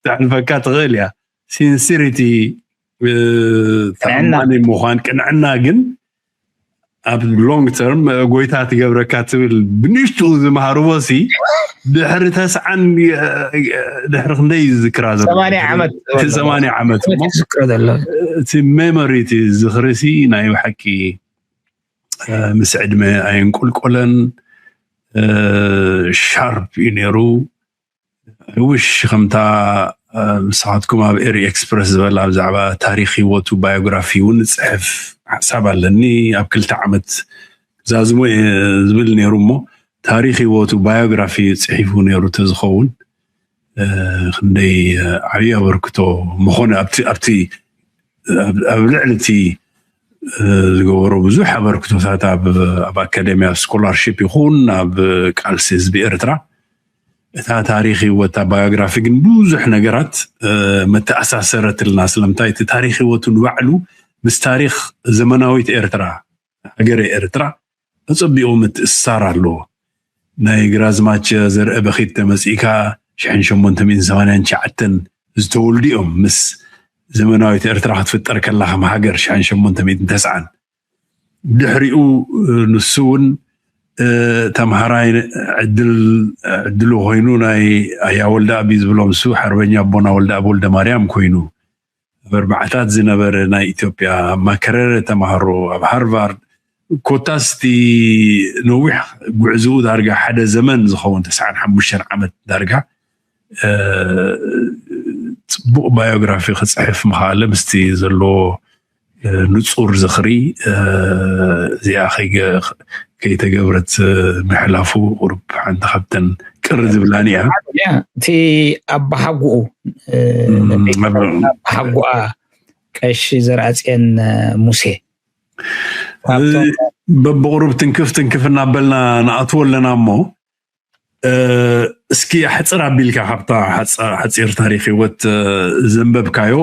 ተሕልፈካ ትኽእል እያ። ሲንሲሪቲ ተኣማኒ ምዃን ቅንዕና ግን ኣብ ሎንግ ተርም ጎይታ ትገብረካ ትብል ብንሽትኡ ዝመሃርዎ ሲ ድሕሪ ተስዓን ድሕሪ ክንደይ ዝዝክራ ዘሎ ሰማንያ ዓመት ሰማንያ ዓመት እሞ ዝዝክሮ ዘሎ እቲ ሜሞሪ እቲ ዝኽሪ ሲ ናይ ብሓቂ ምስ ዕድመ ኣየንቆልቆለን ሻርፕ እዩ ነይሩ። ውሽ ከምታ ንስኻትኩም ኣብ ኤሪ ኤክስፕረስ ዝበላ ብዛዕባ ታሪክ ህይወቱ ባዮግራፊ እውን ዝፅሕፍ ሓሳብ ኣለኒ ኣብ ክልተ ዓመት ዛዝሞ ዝብል ነይሩ እሞ ታሪክ ህይወቱ ባዮግራፊ ፅሒፉ ነይሩ ተዝኸውን ክንደይ ዓብዪ ኣበርክቶ ምኾነ ኣብቲ ኣብ ልዕሊ እቲ ዝገበሮ ብዙሕ ኣበርክቶታት ኣብ ኣካደምያ ስኮላርሽፕ ይኹን ኣብ ቃልሲ ህዝቢ ኤርትራ እታ ታሪክ ህይወት ባዮግራፊ ግን ብዙሕ ነገራት መተኣሳሰረትልና። ስለምንታይ እቲ ታሪክ ህይወቱ ንባዕሉ ምስ ታሪክ ዘመናዊት ኤርትራ ሃገረ ኤርትራ ተጸቢቑ ምትእስሳር ኣለዎ። ናይ ግራዝማች ዘርአ በኺት ተመጺእካ ሽሕን ሸሞንተ ሚእትን ሰማንያን ትሽዓተን ዝተወልዱ እዮም ምስ ዘመናዊት ኤርትራ ክትፍጠር ከላ ከም ሃገር ሽሕን ሸሞንተ ሚእትን ተስዓን ድሕሪኡ ንሱ እውን ተምሃራይ ዕድሉ ኮይኑ ናይ ኣያ ወልደ ኣቢ ዝብሎም እሱ ሓርበኛ ኣቦና ወልደ ኣብ ወልደ ማርያም ኮይኑ ኣብ ኣርባዓታት ዝነበረ ናይ ኢትዮጵያ ማከረረ ተማሃሮ ኣብ ሃርቫርድ ኮታስ እቲ ነዊሕ ጉዕዝኡ ዳርጋ ሓደ ዘመን ዝኸውን ተስዓን ሓሙሽተን ዓመት ዳርጋ ፅቡቕ ባዮግራፊ ክፅሕፍ ምኽኣለ ምስቲ ዘለዎ ንፁር ዝኽሪ እዚኣ ከይተገብረት ምሕላፉ ቁሩብ ሓንቲ ካብተን ቅር ዝብላኒ እያ። እቲ ኣባሓጉኡ ኣባሓጉኣ ቀሺ ዘርኣፅየን ሙሴ በብቁሩብ ትንክፍ ትንክፍ እናበልና ንኣትዎ ኣለና እሞ እስኪ ኣሕፅር ኣቢልካ ካብታ ሓፂር ታሪክ ህይወት ዘንበብካዮ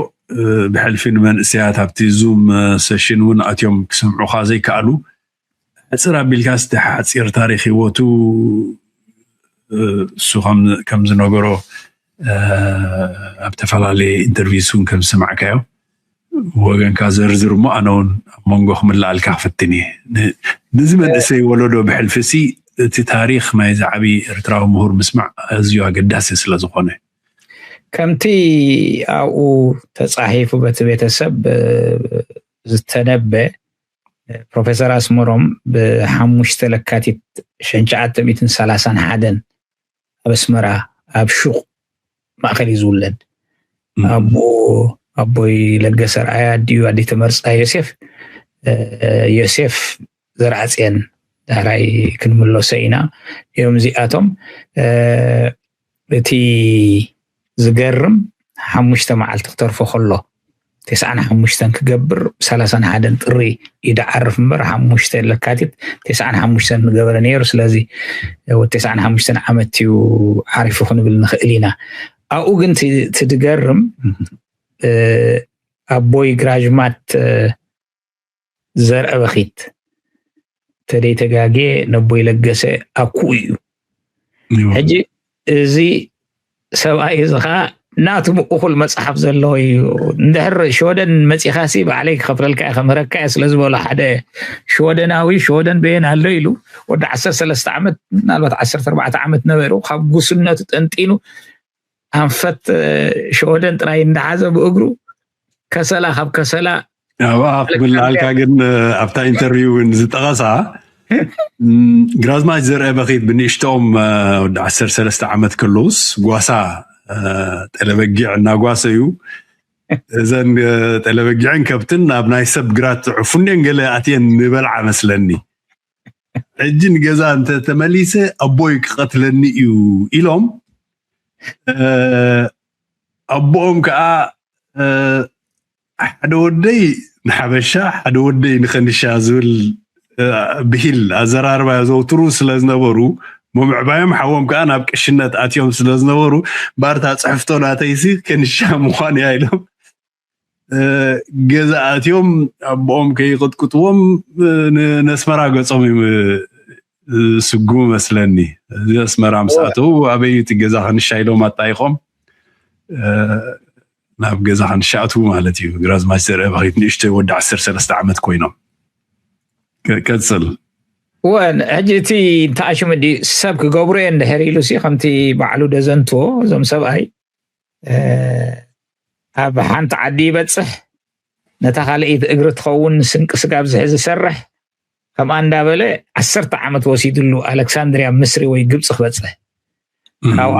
ብሕልፊ ንመንእሰያት ኣብቲ ዙም ሰሽን እውን ኣትዮም ክሰምዑካ ዘይከኣሉ ሕፅር ኣቢልካ እስቲ ሓፂር ታሪክ ህይወቱ እሱ ከም ዝነገሮ ኣብ ተፈላለየ ኢንተርቪውስ እውን ከም ዝሰማዕካዮ ወገንካ ዘርዝር እሞ ኣነ እውን ኣብ መንጎ ክምልኣልካ ክፍትን እየ። ነዚ መንእሰይ ወለዶ ብሕልፊ ሲ እቲ ታሪክ ናይ ዝዓቢ ኤርትራዊ ምሁር ምስማዕ ኣዝዩ ኣገዳሲ ስለ ዝኾነ ከምቲ ኣብኡ ተፃሒፉ በቲ ቤተሰብ ዝተነበ ፕሮፌሰር ኣስመሮም ብሓሙሽተ ለካቲት ሸንሸዓተ ሚእትን ሰላሳን ሓደን ኣብ ኣስመራ ኣብ ሹቕ ማእከል እዩ ዝውለድ። ኣቦኡ ኣቦይ ለገሰ ርኣያ ኣዲኡ ኣዲተ መርፃ ዮሴፍ ዮሴፍ ዘርኣፅየን ዳሕራይ ክንምለሶ ኢና እዮም እዚኣቶም። እቲ ዝገርም ሓሙሽተ መዓልቲ ክተርፎ ከሎ ተስዓን ሓሙሽተን ክገብር ሰላሳን ሓደን ጥሪ ይደዓርፍ እምበር ሓሙሽተ ለካቲት ተስዓን ሓሙሽተን ዝገበረ ነይሩ። ስለዚ ወዲ ተስዓን ሓሙሽተን ዓመት እዩ ዓሪፉ ክንብል ንኽእል ኢና። ኣብኡ ግን ትድገርም ኣቦይ ግራዥማት ዘርአ በኺት ተደይተጋጌ ነቦይ ለገሰ ኣኩኡ እዩ። ሕጂ እዚ ሰብኣይ እዚ ከዓ ናቱ እኹል መፅሓፍ ዘለዎ እዩ። እንድሕር ሽወደን መፂኻሲ ባዕለይ ክኸፍለልካ እየ ከምህረካ እየ ስለ ዝበሎ ሓደ ሽወደናዊ ሽወደን በየን ኣሎ ኢሉ ወዲ ዓሰርተ ሰለስተ ዓመት ምናልባት ዓሰርተ ኣርባዕተ ዓመት ነበሩ ካብ ጉስነቱ ጠንጢኑ ኣንፈት ሽወደን ጥራይ እንዳሓዘ ብእግሩ ከሰላ ካብ ከሰላ ኣብኣ ክብልኣልካ ግን ኣብታ ኢንተርቪው እውን ዝጠቐሳ ግራዝማች ዘርአ በኺት ብንእሽቶም ወዲ ዓሰርተ ሰለስተ ዓመት ከለውስ ጓሳ ጠለበጊዕ እናጓሰዩ እዘን ጠለበጊዕን ከብትን ኣብ ናይ ሰብ ግራት ዕፉኔን ገለ ኣትየን ንበልዓ መስለኒ። ሕጂ ንገዛ እንተ ተመሊሰ ኣቦይ ክቐትለኒ እዩ ኢሎም ኣቦኦም ከዓ ሓደ ወደይ ንሓበሻ ሓደ ወደይ ንኸንሻ ዝብል ብሂል ኣዘራርባ ዘውትሩ ስለ ዝነበሩ መምዕባዮም ሓዎም ከዓ ናብ ቅሽነት ኣትዮም ስለ ዝነበሩ ባርታ ፅሕፍቶ ናተይሲ ከንሻ ምዃን እያ ኢሎም ገዛ ኣትዮም ኣቦኦም ከይቅጥቅጥዎም ነስመራ ገፆም እዮም ዝስጉሙ መስለኒ። እዚ ኣስመራ ምስ ኣተዉ ኣበይ እቲ ገዛ ክንሻ ኢሎም ኣጣይቆም ናብ ገዛ ክንሻ ኣትዉ ማለት እዩ። ግራዝማች ዘርአ በኺት ንእሽተይ ወዲ ዓሰርተ ሰለስተ ዓመት ኮይኖም ቀፅል ወን ሕጂ እቲ ተኣሽሙ ዲ ሰብ ክገብሩ እየ እንድሕር ኢሉ ሲ ከምቲ ባዕሉ ደዘንትዎ እዞም ሰብኣይ ኣብ ሓንቲ ዓዲ ይበፅሕ ነታ ካልኣይቲ እግሪ ትኸውን ስንቂ ስጋብ ዝሕዝ ዝሰርሕ ከምኣ እንዳበለ ዓሰርተ ዓመት ወሲድሉ ኣሌክሳንድርያ ምስሪ ወይ ግብፂ ክበፅሕ ካብኣ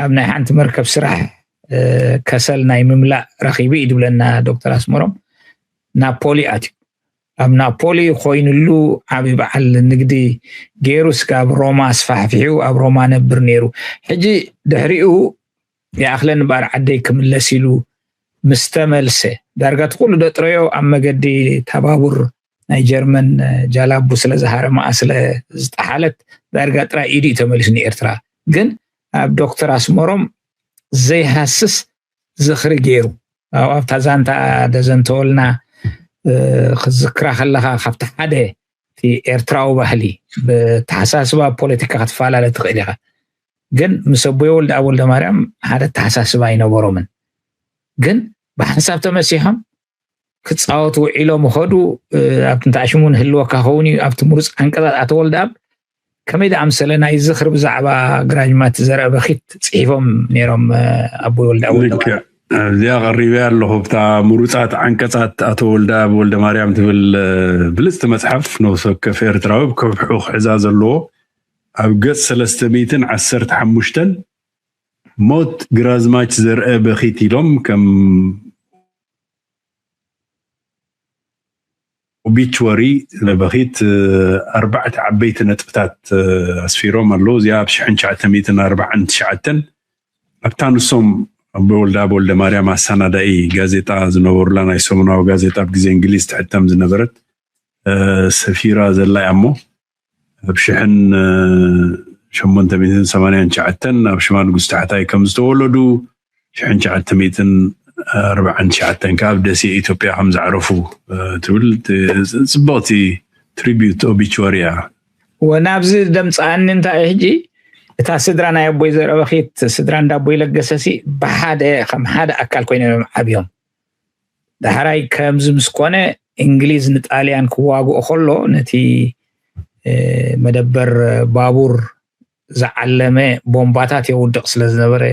ኣብ ናይ ሓንቲ መርከብ ስራሕ ከሰል ናይ ምምላእ ረኺቡ እዩ ድብለና ዶክተር ኣስመሮም ናፖሊ ኣትዩ ኣብ ናፖሊ ኮይኑሉ ዓብዪ በዓል ንግዲ ገይሩ ስጋብ ሮማ ኣስፋሕፊሑ ኣብ ሮማ ነብር ነይሩ ሕጂ ድሕሪኡ ይኣኽለኒ እምበኣር ዓደይ ክምለስ ኢሉ ምስ ተመልሰ፣ ዳርጋ እቲ ኩሉ ደጥረዮ ኣብ መገዲ ታባቡር ናይ ጀርመን ጃላቡ ስለ ዝሃረመኣ ስለ ዝጠሓለት፣ ዳርጋ ጥራይ ኢዱ እዩ ተመሊሱ ንኤርትራ። ግን ኣብ ዶክተር ኣስመሮም ዘይሃስስ ዝኽሪ ገይሩ፣ ኣብኡ ኣብታ ዛንታ ደዘንተወልና ክዝክራ ከለኻ፣ ካብቲ ሓደ እቲ ኤርትራዊ ባህሊ፣ ብተሓሳስባ ፖለቲካ ክትፈላለ ትኽእል ኢኻ። ግን ምስ ኣቦይ ወልደኣብ ወልደማርያም ሓደ ኣተሓሳስባ ኣይነበሮምን። ግን ብሓንሳብ ተመሲሖም ክጻወቱ ውዒሎም ኸዱ። ኣብቲ እንተኣሽሙ ንህልወካ ኸውን እዩ። ኣብቲ ምሩፅ ዓንቀፃት ኣቶ ወልደኣብ ከመይ ደኣምሰለ ናይ ዝኽሪ ብዛዕባ ግራጅማት ዘርአ በኺት ጽሒፎም ነይሮም። ኣቦይ ወልደኣብ ወልደማርያም። እዚኣ ቀሪበ ኣለኹ። ብታ ምሩፃት ዓንቀፃት ኣቶ ወልደኣብ ወልደማርያም ትብል ብልፅቲ መፅሓፍ፣ ነፍሲ ወከፍ ኤርትራዊ ብከብሑ ክሕዛ ዘለዎ፣ ኣብ ገፅ ሰለስተ ሚእትን ዓሰርተ ሓሙሽተን ሞት ግራዝማች ዘርአ በኺት ኢሎም ከም ኦቢችወሪ በኺት ኣርባዕተ ዓበይቲ ነጥብታት ኣስፊሮም ኣለዉ። እዚኣ ኣብ ሽሕን ትሽዓተ ሚእትን ኣርባዓን ትሽዓተን ኣብታ ንሶም ኣቦይ ወልደኣብ ወልደማርያም ኣሰናዳኢ ጋዜጣ ዝነበሩላ ናይ ሰሙናዊ ጋዜጣ ኣብ ግዜ እንግሊዝ ትሕተም ዝነበረት ሰፊራ ዘላ እያ። እሞ ኣብ ሽሕን ሸሞንተ ሚእትን ሰማንያን ትሽዓተን ኣብ ሽማ ንጉስ ታሕታይ ከም ዝተወለዱ፣ ሽሕን ትሽዓተ ሚእትን ኣርባዓን ትሽዓተን ከዓ ኣብ ደሴ ኢትዮጵያ ከም ዘዕረፉ ትብል ጽብቕቲ ትሪቢዩት ኦቢቹዋሪ እያ። ወናብዚ ደምፅኣኒ እንታይ ሕጂ፣ እታ ስድራ ናይ ኣቦይ ዘርአ በኺት፣ ስድራ እንዳ ኣቦይ ለገሰሲ ብሓደ ከም ሓደ ኣካል ኮይኖም እዮም ዓብዮም። ዳሕራይ ከምዚ ምስ ኮነ፣ እንግሊዝ ንጣልያን ክዋግኦ ከሎ፣ ነቲ መደበር ባቡር ዝዓለመ ቦምባታት የውድቕ ስለ ዝነበረ፣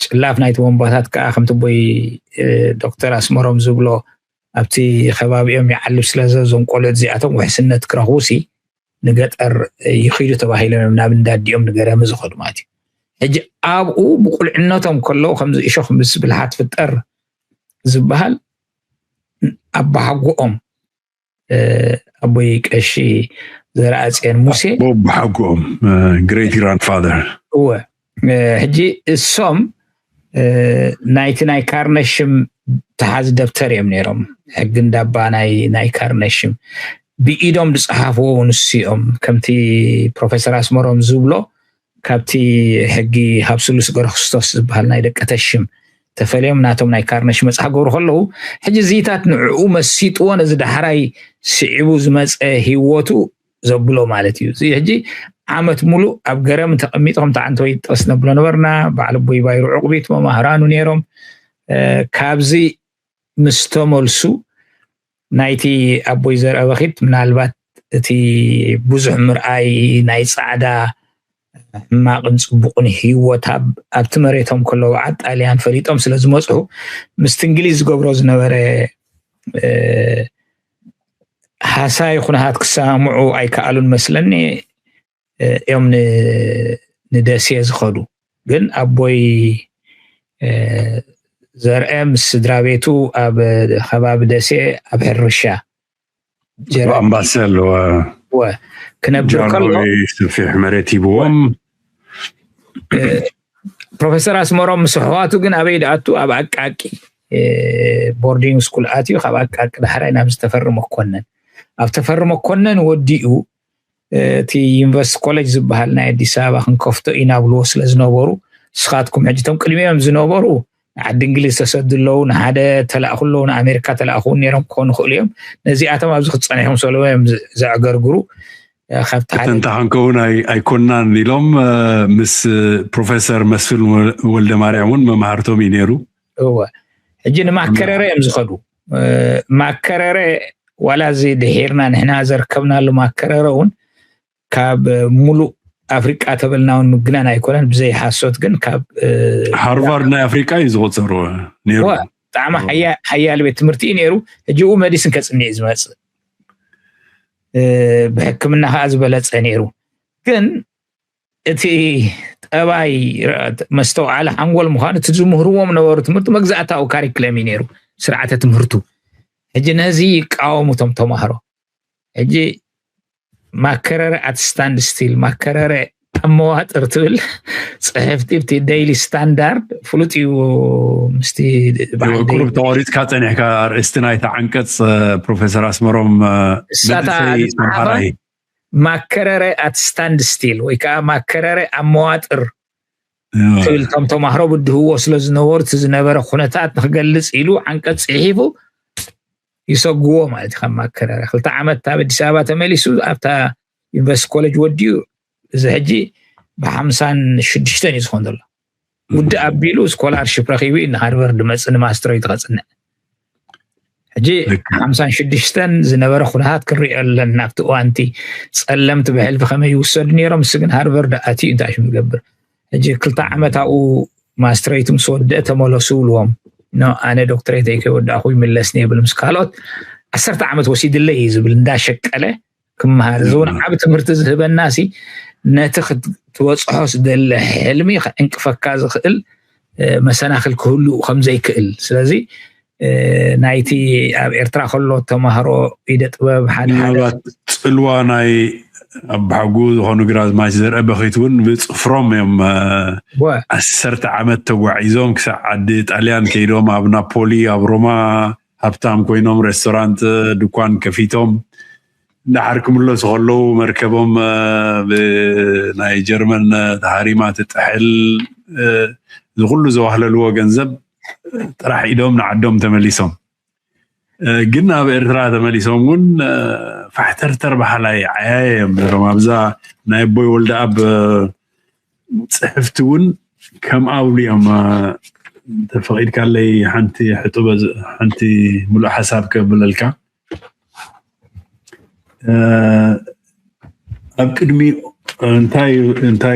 ጭላፍ ናይቲ ቦምባታት ከዓ ከምቲ ኣቦይ ዶክተር ኣስመሮም ዝብሎ ኣብቲ ከባቢኦም ይዓልብ ስለ ዘዞም ቆልዑት እዚኣቶም ውሕስነት ክረኽቡ ሲ ንገጠር ይኺዱ ተባሂሎም እዮም ናብ እንዳዲኦም ንገረሚ ዝኸዱ ማለት እዩ። ሕጂ ኣብኡ ብቁልዕነቶም ከለዉ ከምዚ እሾኽ ምስ ብልሓት ፍጠር ዝበሃል ኣባሓጎኦም ኣቦይ ቀሺ ዘርኣጽዮን ሙሴ ኣቦሓጎኦም ግሬት ግራንድፋደር እወ ሕጂ እሶም ናይቲ ናይ ካርነሽም ተሓዚ ደብተር እዮም ነይሮም። ሕጊ እንዳባ ናይ ካርነሽም ብኢዶም ዝፀሓፍዎ እውን እሱ እዮም። ከምቲ ፕሮፌሰር ኣስመሮም ዝብሎ ካብቲ ሕጊ ሃብስሉስ ገረክስቶስ ዝበሃል ናይ ደቀተሽም ተፈልዮም ናቶም ናይ ካርነሽ መፅሓ ክገብሩ ከለዉ ሕጂ እዚታት ንዕኡ መሲጥዎ ነዚ ዳሕራይ ስዒቡ ዝመፀ ህይወቱ ዘብሎ ማለት እዩ። እዚ ሕጂ ዓመት ሙሉእ ኣብ ገረም ተቐሚጡ ከምቲ ዓንተ ወይ ጥርስ ነብሎ ነበርና። በዓል ኣቦይ ባይሩ ዕቑቢት መማህራኑ ነይሮም። ካብዚ ምስ ተመልሱ ናይቲ ኣቦይ ዘርአ በኺት ምናልባት እቲ ብዙሕ ምርኣይ ናይ ፃዕዳ ሕማቕን ፅቡቕን ህይወት ኣብቲ መሬቶም ከለዉ ዓጣልያን ፈሊጦም ስለ ዝመፅሑ ምስቲ እንግሊዝ ዝገብሮ ዝነበረ ሃሳይ ኩነታት ክሰማምዑ ኣይከኣሉን መስለኒ እዮም ንደሴ ዝኸዱ። ግን ኣቦይ ዘርአ ምስ ስድራ ቤቱ ኣብ ከባቢ ደሴ ኣብ ሕርሻ ኣምባሰል ክነብር ከሎ ሰፊሕ መሬት ሂብዎም። ፕሮፌሰር ኣስመሮም ምስ ኣሕዋቱ ግን ኣበይ ደኣቱ ኣብ ኣቃቂ ቦርዲንግ ስኩል ኣትዩ ካብ ኣቃቂ ዳሕራይ ናብ ዝተፈሪ መኮነን ኣብ ተፈሪ መኮነን ወዲኡ እቲ ዩኒቨርሲቲ ኮሌጅ ዝበሃል ናይ ኣዲስ ኣበባ ክንከፍቶ ኢና ብልዎ ስለ ዝነበሩ ንስኻትኩም ሕጂ እቶም ቅድሚኦም ዝነበሩ ንዓዲ እንግሊዝ ተሰዱ ኣለዉ ንሓደ ተላእኹ ኣለዉ ንኣሜሪካ ተላእኹ እውን ነይሮም ክኾኑ ይኽእሉ እዮም ነዚኣቶም ኣብዚ ክትፀኒሕኩም ሰለዎ እዮም ዘዕገርግሩ ካብቲ ሓደ እንተ ክንከውን ኣይኮናን ኢሎም ምስ ፕሮፌሰር መስፍን ወልደ ማርያም እውን መምሃርቶም እዩ ነይሩ። እወ ሕጂ ንማከረረ እዮም ዝኸዱ። ማከረረ ዋላ እዚ ድሒርና ንሕና ዘርከብናሉ ማከረረ እውን ካብ ሙሉእ ኣፍሪቃ ተበልና እውን ምግናን ኣይኮነን ብዘይ ሓሶት ግን ካብ ሃርቫርድ ናይ ኣፍሪቃ እዩ ዝቆፀሩ ነይሩ። ብጣዕሚ ሓያል ቤት ትምህርቲ እዩ ነይሩ። ሕጂ ኡ መዲስን ከፅንዕ እዩ ዝመፅእ ብሕክምና ከዓ ዝበለፀ ነይሩ። ግን እቲ ጠባይ መስተውዓሊ ሓንጎል ምዃኑ እቲ ዝምህርዎም ነበሩ ትምህርቲ መግዛእታዊ ካሪክለም እዩ ነይሩ ስርዓተ ትምህርቱ። ሕጂ ነዚ ይቃወሙ እቶም ተማሃሮ። ሕጂ ማከረረ ኣት ስታንድ ስቲል ማከረረ ኣብ መዋጥር ትብል ጽሕፍቲ ብቲ ዴይሊ ስታንዳርድ ፍሉጥ እዩ። ምስቲ በዓል ቁሩብ ዴይሊ ተቆሪፅካ ፀኒሕካ ኣርእስቲ ናይታ ዓንቀፅ ፕሮፌሰር ኣስመሮም እሳታ መንእሰይ ዝፀሓፋ ተምሃራይ ማከረረ ኣት ስታንድ ስቲል ወይ ከዓ ማከረረ ኣብ መዋጥር ትብል፣ እቶም ተማህሮ ብድህዎ ስለ ዝነበሩ እቲ ዝነበረ ኩነታት ንክገልፅ ኢሉ ዓንቀፅ ፅሒፉ ይሰግዎ ማለት እዩ። ከም ማከረረ ክልተ ዓመት ኣብ ኣዲስ ኣበባ ተመሊሱ ኣብታ ዩኒቨርሲቲ ኮሌጅ ወዲኡ፣ እዚ ሕጂ ብሓምሳን ሽዱሽተን እዩ ዝኸውን ዘሎ። ውድእ ኣቢሉ ስኮላርሽፕ ረኺቡ እዩ ንሃርቨርድ መፅ ንማስትረይቱ ከፅንዕ። ሕጂ ሓምሳን ሽዱሽተን ዝነበረ ኩነታት ክንሪኦ ኣለና። ኣብቲ እዋንቲ ፀለምቲ ብሕልፊ ከመይ ይውሰዱ ነይሮም፣ እሱ ግን ሃርቨርድ ኣትዩ እንታይ ሽም ዝገብር። ሕጂ ክልተ ዓመት ኣብኡ ማስትረይቱ ምስ ወደአ ተመለሱ ብልዎም። ኖ፣ ኣነ ዶክትሬተይ ከይወዳእኹ ይምለስ የብል ምስ ካልኦት ዓሰርተ ዓመት ወሲድለይ እዩ ዝብል እንዳሸቀለ ክመሃር። እዚ እውን ዓብ ትምህርቲ ዝህበና ሲ ነቲ ክትበፅሖ ዝደለ ሕልሚ ከዕንቅፈካ ዝኽእል መሰናክል ክህሉ ከምዘይክእል። ስለዚ ናይቲ ኣብ ኤርትራ ከሎ ተማህሮ ኢደ ጥበብ ሓደ ሓደ ምናልባት ፅልዋ ናይ ኣባሓጉ ዝኾኑ ግራዝማች ዘርአ በኺት እውን ብፅፍሮም እዮም ዓሰርተ ዓመት ተጓዒዞም ክሳብ ዓዲ ጣልያን ከይዶም ኣብ ናፖሊ ኣብ ሮማ ሃብታም ኮይኖም ሬስቶራንት ድኳን ከፊቶም ዳሓር ክምለሱ ከለዉ መርከቦም ብናይ ጀርመን ተሃሪማ ትጥሕል። እዚ ኩሉ ዘዋህለልዎ ገንዘብ ጥራሕ ኢዶም ንዓዶም ተመሊሶም። ግን ኣብ ኤርትራ ተመሊሶም እውን ፋሕተርተር በሃላይ ዓያየ እዮም ነሮም። ኣብዛ ናይ ኣቦይ ወልደኣብ ፅሕፍቲ እውን ከም ኣብሉ እዮም። ተፈቒድካለይ ሓንቲ ሕጡበ ሓንቲ ሙሉእ ሓሳብ ከብለልካ። ኣብ ቅድሚ እንታይ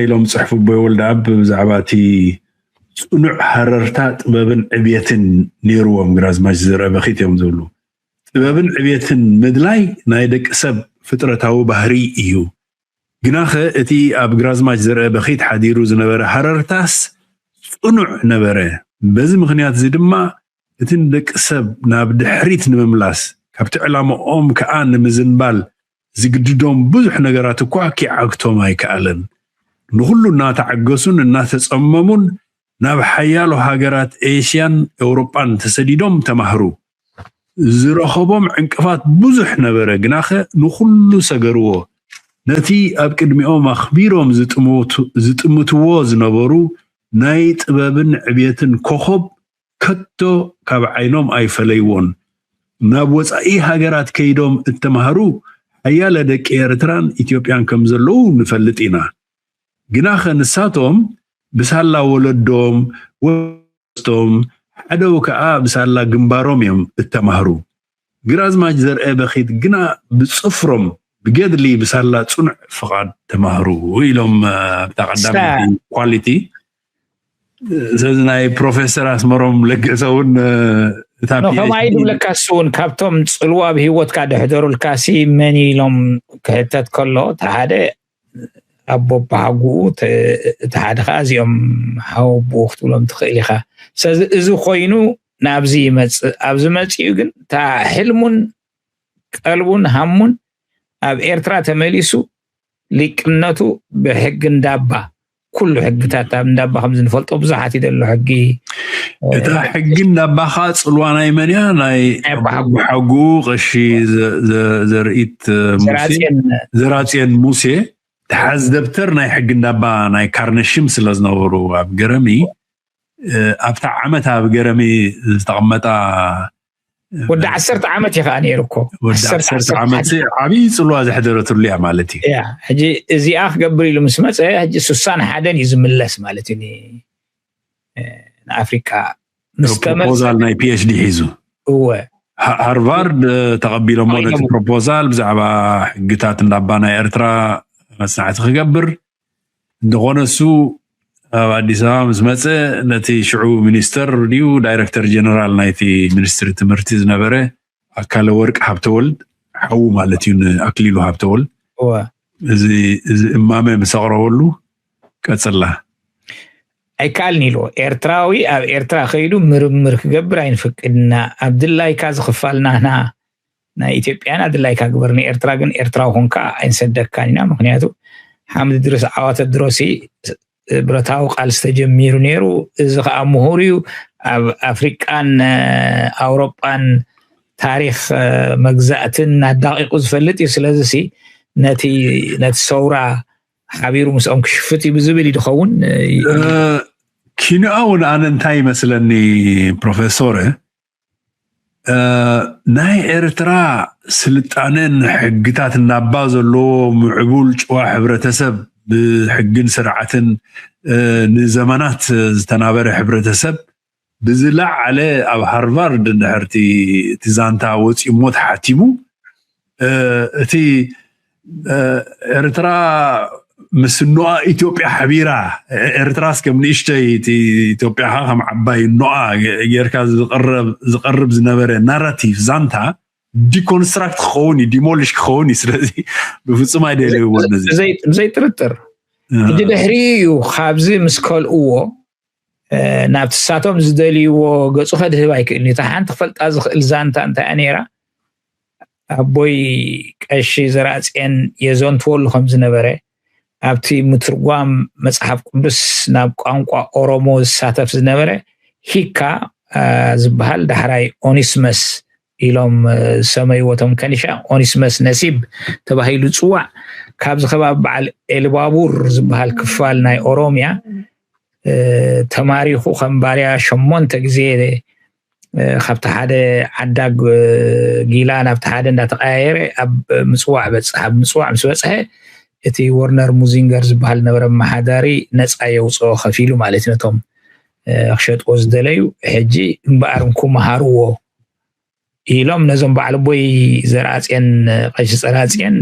ኢሎም ፅሕፉ ኣቦይ ወልደኣብ ብዛዕባ እቲ ፅኑዕ ሃረርታ ጥበብን ዕብየትን ነይርዎም ግራዝማች ዘርአ በኺት እዮም ዝብሉ። ጥበብን ዕብየትን ምድላይ ናይ ደቂ ሰብ ፍጥረታዊ ባህሪ እዩ። ግናኸ እቲ ኣብ ግራዝማች ዘርአ በኺት ሓዲሩ ዝነበረ ሃረርታስ ፅኑዕ ነበረ። በዚ ምኽንያት እዚ ድማ እቲ ንደቂ ሰብ ናብ ድሕሪት ንምምላስ ካብቲ ዕላምኦም ከዓ ንምዝንባል ዝግድዶም ብዙሕ ነገራት እኳ ኪዓግቶም ኣይከኣለን። ንኹሉ እናተዓገሱን እናተፀመሙን ናብ ሓያሎ ሃገራት ኤስያን ኤውሮጳን ተሰዲዶም ተማህሩ። ዝረኸቦም ዕንቅፋት ብዙሕ ነበረ፣ ግናኸ ንኹሉ ሰገርዎ። ነቲ ኣብ ቅድሚኦም ኣኽቢሮም ዝጥምትዎ ዝነበሩ ናይ ጥበብን ዕብየትን ኮኸብ ከቶ ካብ ዓይኖም ኣይፈለይዎን። ናብ ወፃኢ ሃገራት ከይዶም እተማህሩ ሓያለ ደቂ ኤርትራን ኢትዮጵያን ከም ዘለዉ ንፈልጥ ኢና። ግናኸ ንሳቶም ብሳላ ወለዶም፣ ወስቶም፣ ሓደው ከኣ ብሳላ ግንባሮም እዮም እተማህሩ። ግራዝማች ዘርአ በኺት ግና ብጽፍሮም ብገድሊ ብሳላ ጽኑዕ ፍቓድ ተማህሩ ኢሎም ኣብታ ቀዳመይቲ ኳሊቲ። ስለዚ ናይ ፕሮፌሰር ኣስመሮም ለገሰ እውን እታ ከምኣ ኢሉ ብለካ እሱ እውን ካብቶም ጽልዋ ኣብ ህይወትካ ደሕደሩልካ ሲ መን ኢሎም ክሕተት ከሎ እቲ ሓደ ኣቦ ኣባሓጉኡ እቲ ሓደ ከዓ እዚኦም ሓወቦኡ ክትብሎም ትኽእል ኢኻ። ስለዚ እዚ ኮይኑ ናብዚ ይመፅእ። ኣብዚ መፂኡ ግን እታ ሕልሙን ቀልቡን ሃሙን ኣብ ኤርትራ ተመሊሱ ሊቅነቱ ብሕጊ እንዳባ ኩሉ ሕግታት ኣብ እንዳባ ከምዚ ንፈልጦ ብዙሓት እዩ ዘሎ ሕጊ እታ ሕጊ እንዳባ ከዓ ፅልዋ ናይ መን እያ? ናይ ኣቦሓጉኡ ቀሺ ዘርእት ዘራፅየን ሙሴ ተሓዝ ደብተር ናይ ሕጊ እንዳባ ናይ ካርነሽም ስለ ዝነበሩ ኣብ ገረሚ ኣብታ ዓመት ኣብ ገረሚ ዝተቐመጣ ወዲ ዓሰርተ ዓመት እዩ ከዓ ነይሩ እኮ ወዲ ዓሰርተ ዓመት ዓብዪ ፅልዋ ዘሕደረትሉ እያ ማለት እዩ። ያ ሕጂ እዚኣ ክገብር ኢሉ ምስ መፀ ሕጂ ሱሳን ሓደን እዩ ዝምለስ ማለት እዩ ንኣፍሪካ ምስ ተመልሰ ፕሮፖዛል ናይ ፒኤችዲ ሒዙ እወ ሃርቫርድ ተቐቢሎሞ ነቲ ፕሮፖዛል ብዛዕባ ሕግታት እንዳባ ናይ ኤርትራ መፅናዕቲ ክገብር እንተኾነ እሱ ኣብ ኣዲስ ኣበባ ምስ መፀ ነቲ ሽዑ ሚኒስተር ድዩ ዳይረክተር ጀነራል ናይቲ ሚኒስትሪ ትምህርቲ ዝነበረ ኣካለ ወርቅ ሃብተወልድ ሓዉ ማለት እዩ ንኣክሊሉ ሃብተወልድ እዚ እማመ ምስ ኣቕረበሉ ቀፅላ ኣይከኣልን ኢልዎ። ኤርትራዊ ኣብ ኤርትራ ከይዱ ምርምር ክገብር ኣይንፈቅድና ኣብ ድላይካ ዝኽፋል ናህና ናይ ኢትዮጵያና ድላይካ ግበር ንኤርትራ ግን ኤርትራዊ ኮንካ ኣይንሰደካን ኢና ምክንያቱ ሓምድ ድርስ ዓዋተ ድሮሲ ብረታዊ ቃልሲ ተጀሚሩ ነይሩ። እዚ ከዓ ምሁር እዩ። ኣብ ኣፍሪቃን ኣውሮጳን ታሪክ መግዛእትን ኣዳቂቁ ዝፈልጥ እዩ። ስለዚ ነቲ ሰውራ ሓቢሩ ምስኦም ክሽፍት እዩ ብዝብል እዩ ዝኸውን። ኪንኣ እውን ኣነ እንታይ ይመስለኒ ፕሮፌሶር፣ ናይ ኤርትራ ስልጣነን ሕግታት እናባ ዘለዎ ምዕቡል ጭዋ ሕብረተሰብ፣ ብሕግን ስርዓትን ንዘመናት ዝተናበረ ሕብረተሰብ ብዝለዓለ ኣብ ሃርቫርድ እንድሕርቲ እቲ ዛንታ ወፂሞ ተሓቲሙ፣ እቲ ኤርትራ ምስ ኖኣ ኢትዮጵያ ሓቢራ፣ ኤርትራስ ከም ንእሽተይ፣ ኢትዮጵያ ከ ከም ዓባይ ኖኣ ጌርካ ዝቐርብ ዝነበረ ናራቲቭ፣ ዛንታ ዲኮንስትራክት ክኸውን እዩ፣ ዲሞሊሽ ክኸውን እዩ። ስለዚ ብፍፁም ኣይደልይዎን። ብዘይ ጥርጥር። ሕጂ ድሕሪ እዩ ካብዚ ምስ ከልእዎ ናብቲ ሳቶም ዝደልይዎ ገፁ ከድህብ ኣይክእልን እዩ። እታ ሓንቲ ክፈልጣ ዝኽእል ዛንታ እንታይ እያ ነይራ? ኣቦይ ቀሺ ዘርኣፅየን የዘንትወሉ ከም ዝነበረ፣ ኣብቲ ምትርጓም መፅሓፍ ቅዱስ ናብ ቋንቋ ኦሮሞ ዝሳተፍ ዝነበረ ሂካ ዝበሃል፣ ዳሕራይ ኦኒስመስ ኢሎም ዝሰመይዎ እቶም ከኒሻ፣ ኦኒስመስ ነሲብ ተባሂሉ ዝፅዋዕ፣ ካብዚ ከባቢ በዓል ኤልባቡር ዝበሃል ክፋል ናይ ኦሮሚያ ተማሪኹ ከም ባርያ ሸሞንተ ግዜ ካብቲ ሓደ ዓዳግ ጊላ ናብቲ ሓደ እንዳተቀያየረ ኣብ ምፅዋዕ በፅሕ። ኣብ ምፅዋዕ ምስ በፅሐ እቲ ወርነር ሙዚንገር ዝበሃል ነበረ መሓዳሪ ነፃ የውፅኦ ከፊሉ ማለት እዩ፣ ነቶም ክሸጥዎ ዝደለዩ። ሕጂ እምበኣር እንኩ መሃርዎ ኢሎም ነዞም በዓል ኣቦይ ዘርኣፅየን፣ ቀሺ ዘርኣፅየን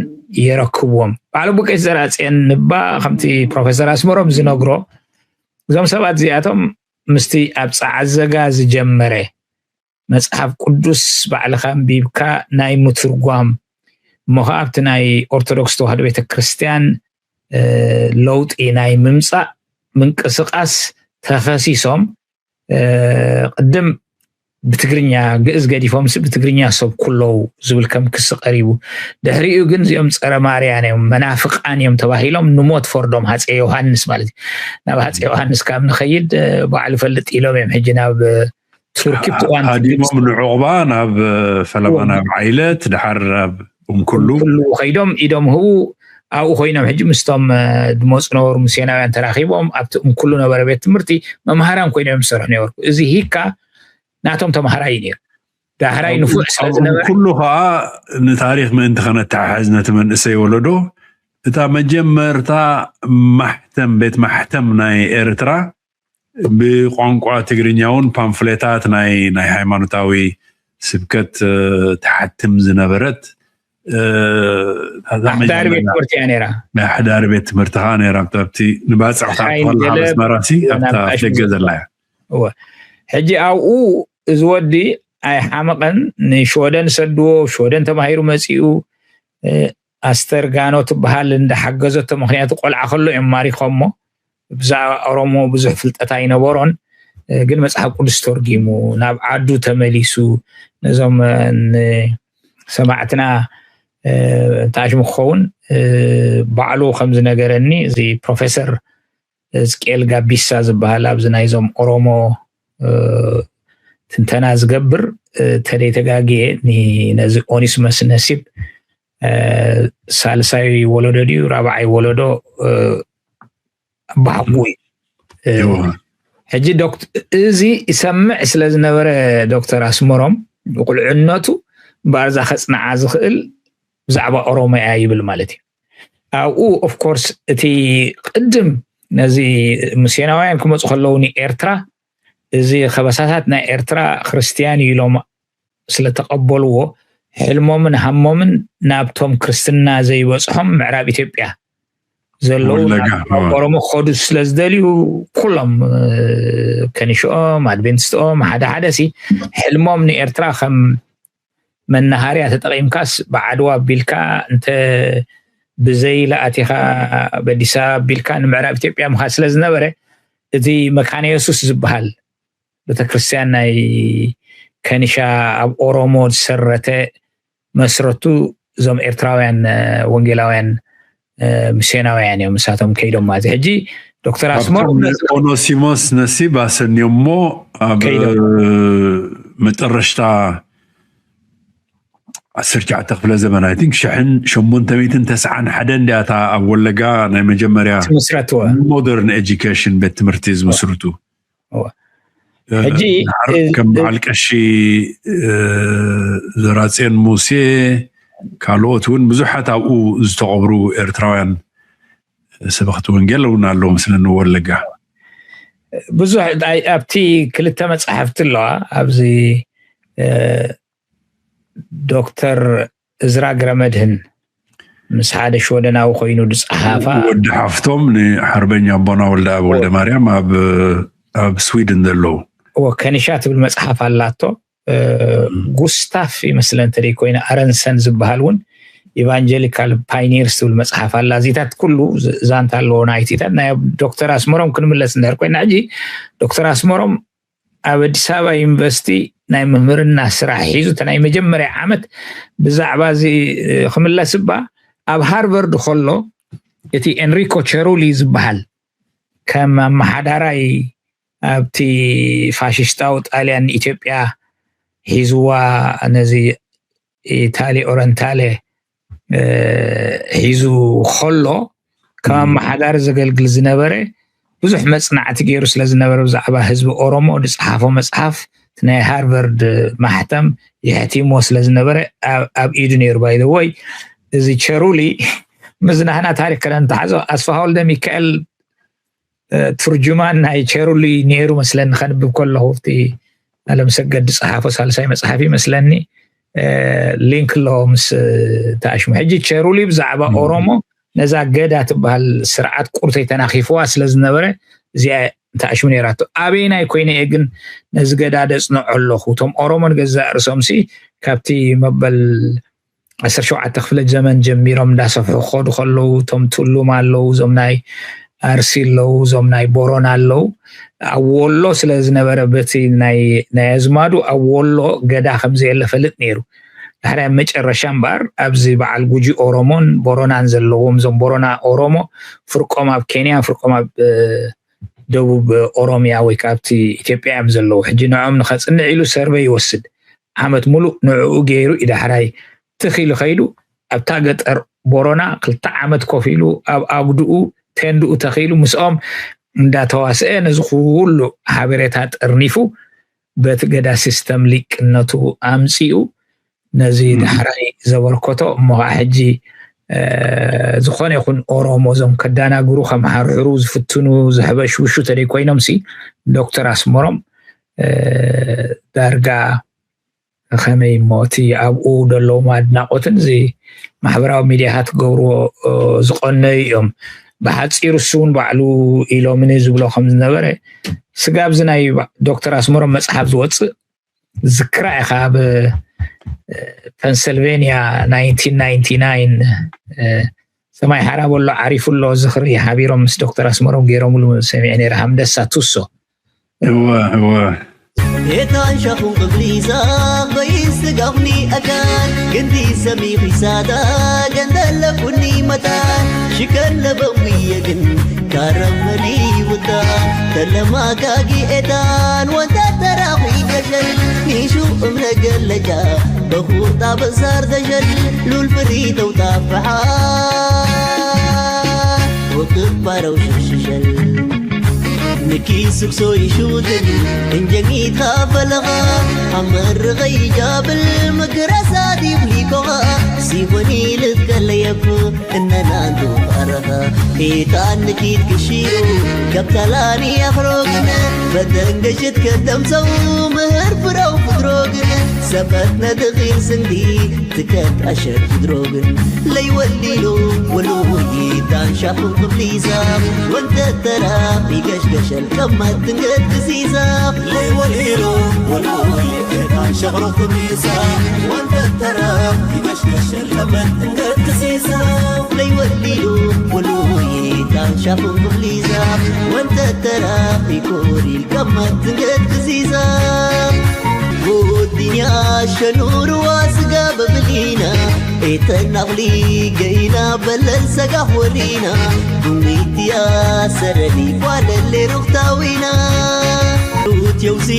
የረክብዎም። በዓል ኣቦይ ቀሺ ዘርኣፅየን እባ ከምቲ ፕሮፌሰር ኣስመሮም ዝነግሮ፣ እዞም ሰባት እዚኣቶም ምስቲ ኣብ ጸዓዘጋ ዝጀመረ መጽሓፍ ቅዱስ ባዕልኻ ኣንቢብካ ናይ ምትርጓም፣ እሞ ኸዓ ኣብቲ ናይ ኦርቶዶክስ ተዋህዶ ቤተክርስትያን ለውጢ ናይ ምምጻእ ምንቅስቃስ ተኸሲሶም፣ ቅድም ብትግርኛ፣ ግእዝ ገዲፎምሲ ብትግርኛ ሰብኩ ኣለዉ ዝብል ከም ክሲ ቀሪቡ። ድሕሪኡ ግን እዚኦም ጸረ ማርያን እዮም፣ መናፍቃን እዮም ተባሂሎም ንሞት ፈርዶም፣ ሃፀይ ዮሃንስ ማለት እዩ። ናብ ሃፀይ ዮሃንስ ካብ ንኸይድ ባዕሉ ፈልጥ ኢሎም እዮም ሕጂ ናብ ቱርኪ ሃዲሞም ንዑቕባ ናብ ፈለማ ናብ ዓይለት ድሓር ኣብ እምኩሉ ከይዶም ኢዶም ህቡ ኣብኡ ኮይኖም ሕጂ ምስቶም ድመፁ ነበሩ ምሴናውያን ተራኺቦም ኣብቲ እምኩሉ ነበረ ቤት ትምህርቲ መምሃራን ኮይኖም ዝሰርሑ ነበሩ። እዚ ሂካ ናቶም ተምሃራይ ነይሩ። ዳሕራይ ንፉዕ ስለ ዝነበረ ኩሉ ከዓ ንታሪክ ምእንቲ ከነተሓሕዝ ነቲ መንእሰይ ወለዶ እታ መጀመርታ ማሕተም ቤት ማሕተም ናይ ኤርትራ ብቋንቋ ትግርኛ እውን ፓምፍሌታት ናይ ናይ ሃይማኖታዊ ስብከት ትሓትም ዝነበረት ሓዳሪ ቤት ትምህርቲ እያ ነይራ። ናይ ሓዳሪ ቤት ትምህርቲ ከዓ ነይራ ኣብቲ ንባፅዕ ካብ ኣስመራ ሲ ኣብታ ደገ ዘላ እያ። ሕጂ ኣብኡ እዚ ወዲ ኣይሓመቐን፣ ንሽወደን ሰድዎ፣ ሽወደን ተማሂሩ መፂኡ። ኣስተርጋኖ ትበሃል እንዳሓገዘቶ፣ ምክንያቱ ቆልዓ ከሎ እዮም ማሪኾሞ። ብዛዕባ ኦሮሞ ብዙሕ ፍልጠት ኣይነበሮን፣ ግን መፅሓፍ ቅዱስ ተርጊሙ ናብ ዓዱ ተመሊሱ ነዞም ሰማዕትና እንተኣሽሙ ክኸውን ባዕሉ ከም ዝነገረኒ እዚ ፕሮፌሰር እዝቅኤል ጋቢሳ ዝበሃል ኣብዚ ናይዞም ኦሮሞ ትንተና ዝገብር ተደይ ተጋግየ ነዚ ኦኒስመስ ነሲብ ሳልሳይ ወለዶ ድዩ ራብዓይ ወለዶ ብሓቁ እዩ። ሕጂ እዚ ይሰምዕ ስለ ዝነበረ ዶክተር ኣስመሮም ብቁልዕነቱ እምበኣር እዛ ከፅንዓ ዝኽእል ብዛዕባ ኦሮሞ እያ ይብል ማለት እዩ። ኣብኡ ኦፍኮርስ እቲ ቅድም ነዚ ሙሴናውያን ክመፁ ከለዉ ንኤርትራ እዚ ከበሳታት ናይ ኤርትራ ክርስትያን እዩ ኢሎም ስለተቐበልዎ ሕልሞምን ሃሞምን ናብቶም ክርስትና ዘይበፅሖም ምዕራብ ኢትዮጵያ ዘለዉ ኦሮሞ ክኸዱ ስለ ዝደልዩ ኩሎም ከኒሽኦም ኣድቬንቲስትኦም ሓደ ሓደ ሲ ሕልሞም ንኤርትራ ከም መናሃርያ ተጠቒምካስ ብዓድዋ ኣቢልካ እንተ ብዘይ ለኣቲኻ በዲሳ ኣቢልካ ንምዕራብ ኢትዮጵያ ምኻድ ስለ ዝነበረ እቲ መካነ የሱስ ዝበሃል ቤተክርስትያን ናይ ከኒሻ ኣብ ኦሮሞ ዝሰረተ መስረቱ እዞም ኤርትራውያን ወንጌላውያን ሚስዮናውያን እዮም እሳቶም ከይዶም ማለት እዩ። ሕጂ ዶክተር ኣስመሮም ኦኖሲሞስ ነሲብ ኣሰንዮሞ ኣብ መጠረሽታ ዓሰርተ ትሽዓተ ክፍለ ዘመን፣ I think፣ ሽሕን ሸሞንተ ሚእትን ተስዓን ሓደን እንዲያታ ኣብ ወለጋ ናይ መጀመርያ መስረትወ ሞደርን ኤጁኬሽን ቤት ትምህርቲ ዝምስርቱ። ሕጂ ከም በዓል ቀሺ ዘራፅዮን ሙሴ፣ ካልኦት እውን ብዙሓት ኣብኡ ዝተቐብሩ ኤርትራውያን ሰበኽቲ ወንጌል እውን ኣለዉ ምስለኒ ወለጋ። ብዙሕ ኣብቲ ክልተ መፅሓፍቲ ኣለዋ። ኣብዚ ዶክተር እዝራ ግረመድህን ምስ ሓደ ሽወደናዊ ኮይኑ ዝፀሓፋ፣ ወዲ ሓፍቶም ንሓርበኛ ኣቦና ወልደኣብ ወልደ ማርያም ኣብ ስዊድን ዘለዉ። ከኒሻ ትብል መፅሓፍ ኣላቶ። ጉስታፍ ይመስለ እንተደይ ኮይነ፣ ኣረንሰን ዝበሃል እውን ኢቫንጀሊካል ፓይኒርስ ትብል መፅሓፍ ኣላ። እዚታት ኩሉ ዛንታ ኣለዎ። ናይቲታት ናይ ዶክተር ኣስመሮም ክንምለስ እንድሕር ኮይና፣ ሕጂ ዶክተር ኣስመሮም ኣብ ኣዲስ ኣበባ ዩኒቨርሲቲ ናይ ምምህርና ስራሕ ሒዙ፣ እቲ ናይ መጀመርያ ዓመት ብዛዕባ እዚ ክምለስ እባ፣ ኣብ ሃርቨርድ ከሎ እቲ ኤንሪኮ ቸሩሊ ዝበሃል ከም ኣመሓዳራይ ኣብቲ ፋሽስታዊ ጣልያን ንኢትዮጵያ ሒዝዋ፣ ነዚ ኢታሊ ኦረንታሌ ሒዙ ከሎ፣ ከም ኣመሓዳሪ ዘገልግል ዝነበረ፣ ብዙሕ መፅናዕቲ ገይሩ ስለ ዝነበረ፣ ብዛዕባ ህዝቢ ኦሮሞ ዝፀሓፎ መፅሓፍ፣ እቲ ናይ ሃርቨርድ ማሕተም የሕቲምዎ ስለ ዝነበረ፣ ኣብ ኢዱ ነይሩ። ባይዘወይ፣ እዚ ቸሩሊ፣ ምስ ናህና ታሪክ ከነንተሓዞ፣ ኣስፋሃ ወልደ ሚካኤል ትርጁማን ናይ ቸሩሊ ነይሩ መስለኒ፣ ከንብብ ከለኹ፣ እቲ ኣለምሰገድ ዝፀሓፎ ሳልሳይ መፅሓፍ ይመስለኒ። ሊንክ ኣለዎ ምስ ተኣሽሙ። ሕጂ ቸሩሊ ብዛዕባ ኦሮሞ፣ ነዛ ገዳ ትበሃል ስርዓት ቁርተይ ተናኺፍዋ ስለ ዝነበረ፣ እዚኣ ተኣሽሙ ነይራቶ። ኣበይናይ ኮይነ እየ ግን ነዚ ገዳ ደፅንዖ ኣለኹ? እቶም ኦሮሞ ንገዛእ ርእሶምሲ ካብቲ መበል ዓሰርተ ሸውዓተ ክፍለ ዘመን ጀሚሮም እንዳሰፍሑ ክኸዱ ከለዉ፣ እቶም ትሉም ኣለዉ፣ እዞም ናይ ኣርሲ ኣለዉ፣ እዞም ናይ ቦሮና ኣለዉ። ኣብ ወሎ ስለ ዝነበረ፣ በቲ ናይ ኣዝማዱ ኣብ ወሎ ገዳ ከም ዘየለ ፈልጥ ነይሩ። ዳሕራይ ኣብ መጨረሻ እምበኣር፣ ኣብዚ በዓል ጉጂ ኦሮሞን ቦሮናን ዘለዎም፣ እዞም ቦሮና ኦሮሞ ፍርቆም ኣብ ኬንያ፣ ፍርቆም ኣብ ደቡብ ኦሮሚያ ወይ ከዓ ኣብቲ ኢትዮጵያ እዮም ዘለዉ። ሕጂ ንዕኦም ንኸፅንዕ ኢሉ ሰርቨይ ይወስድ። ዓመት ሙሉእ ንዕኡ ገይሩ እዩ ዳሕራይ ትኽ ኢሉ ከይዱ። ኣብታ ገጠር ቦሮና ክልተ ዓመት ኮፍ ኢሉ፣ ኣብ ኣጉድኡ ቴንድኡ ተኺሉ፣ ምስኦም እንዳተዋስአ፣ ነዚ ኩሉ ሓበሬታ ጠርኒፉ፣ በቲ ገዳ ሲስተም ሊቅነቱ ኣምፂኡ፣ ነዚ ዳሕራይ ዘበርከቶ እሞ ከዓ ሕጂ ዝኾነ ይኹን ኦሮሞ፣ እዞም ከዳናግሩ፣ ከመሓርሕሩ ዝፍትኑ፣ ዘሕበሽብሹ ተደይ ኮይኖምሲ፣ ዶክተር ኣስመሮም ዳርጋ ከመይ እሞ እቲ ኣብኡ ዘለዎም ኣድናቆትን እዚ ማሕበራዊ ሚድያታት ክገብርዎ ዝቀነዩ እዮም። ብሓፂሩ እሱ እውን ባዕሉ ኢሎምኒ ዝብሎ ከም ዝነበረ፣ ስጋብ እዚ ናይ ዶክተር ኣስመሮም መፅሓፍ ዝወፅእ ዝክራ ኢኻ። ኣብ ፐንስልቬንያ ናይንቲን ናይንቲ ናይን ሰማይ ሓራ በሎ ዓሪፉ ኣሎ ዝኽሪ ሓቢሮም ምስ ዶክተር ኣስመሮም ገይሮምሉ ሰሚዐ ነይረ። ሃምደሳ ቱሶ እወ እወ የታንሻኹም ቅብሊዛ በይስ ጋፍኒ ኣካን ግንዲ ሰሚ ኺሳዳ ገንደለኩኒ መታን ሽከን ለበዊ የግን ካረመኒ ውታ ተለማጋጊ ኤታን ወንታ ተራኺ ገሸል ኒሹ እምነ ገለጃ በኹርታ በሳር ተሸል ሉል ፍሪ ተውጣፍሓ ወክባረው ሽሽሸል ንኪ ስክሶ ይሹትን እንጀሚታ ፈለኻ ኣመርኸይ ጃብል ምክረሳ ዲብሊኮኻ ሲኾኒ ልትከለየኩ እነናንቱ ፋረኻ ኢታን ንኪት ክሽሩ ገብተላኒ ኣኽሮግን በተንገሽት ከተምሰው ምህር ፍረው ፍድሮግን ሰበት ነድኺል ስንዲ ትከት ኣሸት ፍድሮግን ለይወሊሉ ወሉይ ታንሻኹም ክብሊዛ ወንተተራ ቢገሽገሸል ከማት ትንገት ክሲዛ ለይወሊሉ ወሉይ ታንሻኹም ክብሊዛ ወንተተራ ቢገሽገሸል ከማት ትንገት ክሲዛ ለይወሊሉ ወሉይ ታንሻኹም ክብሊዛ ወንተተራ ቢኮሪል ከማት ትንገት ክሲዛ ጉድኛ ሸኑርዋ ስጋ በብሊና ኤተናቕሊ ገይና በለል ሰጋፍ ወሪና፣ ዱሚትያ ሰረሊ ኳለሌ ሩኽታዊና። ሩት የውሲ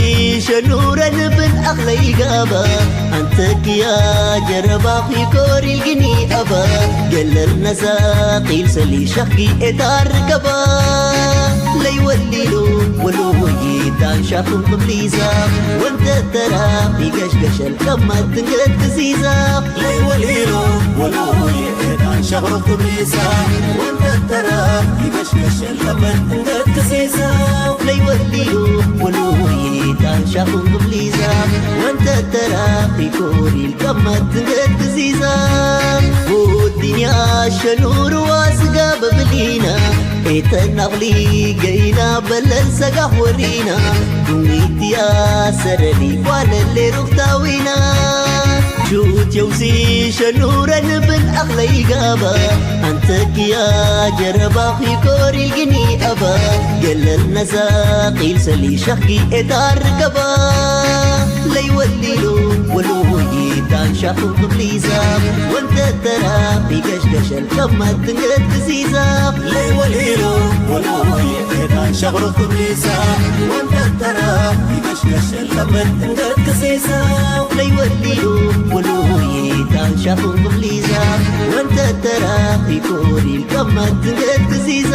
ሸኑረን ብን ኣኽለይ ጋባ፣ ኣንተክያ ጀረባ ኺኮሪል ግኒ ኣባ፣ ገለል ነሳ ቂል ሰሊ ሸኽጊ ኤታ ርከባ። ለይወሊሉ ወሎ ወይታን ሻኹን ቅብሊዛ፣ ወንተተራ ይገሽገሸል ቀማት ትንገት ክሲዛ። ለይወሊሉ ወሎ ወይታን ሻኹን ቅብሊዛ፣ ወንተተራ ይገሽገሸል ቀማት ትንገት ክሲዛ። ለይወሊሉ ወሎ ወይታን ሻኹን ቅብሊዛ፣ ወንተተራ ይኮሪል ቀማት ትንገት ክሲዛ። ቡድንያ ሸኑርዋ ስጋ በብሊና፣ ኤተናቕሊ ገይና በለል ሰጋፍ ወሪና፣ ዱሚትያ ሰረሊ ኳለሌ ሩኽታዊና። ሹት የውሲ ሸኑረን ብን ኣኽለይ ጋባ፣ ኣንተክያ ጀረባ ኺኮሪል ግኒ ኣባ፣ ገለል ነሳ ቂል ሰሊ ሸኽጊ ኤታ ርከባ። ለይወሊሉ ወሎ ወይታን ሻኹን ቅብሊዛ፣ ወንተተራ ይገሽገሸል ቀማት ትንገት ክሲዛ። ለይወሊሉ ወሎ ወይታን ሻኹን ቅብሊዛ፣ ወንተተራ ይገሽገሸል ቀማት ትንገት ክሲዛ። ለይወሊሉ ወሎ ወይታን ሻኹን ቅብሊዛ፣ ወንተተራ ይኮሪል ቀማት ትንገት ክሲዛ።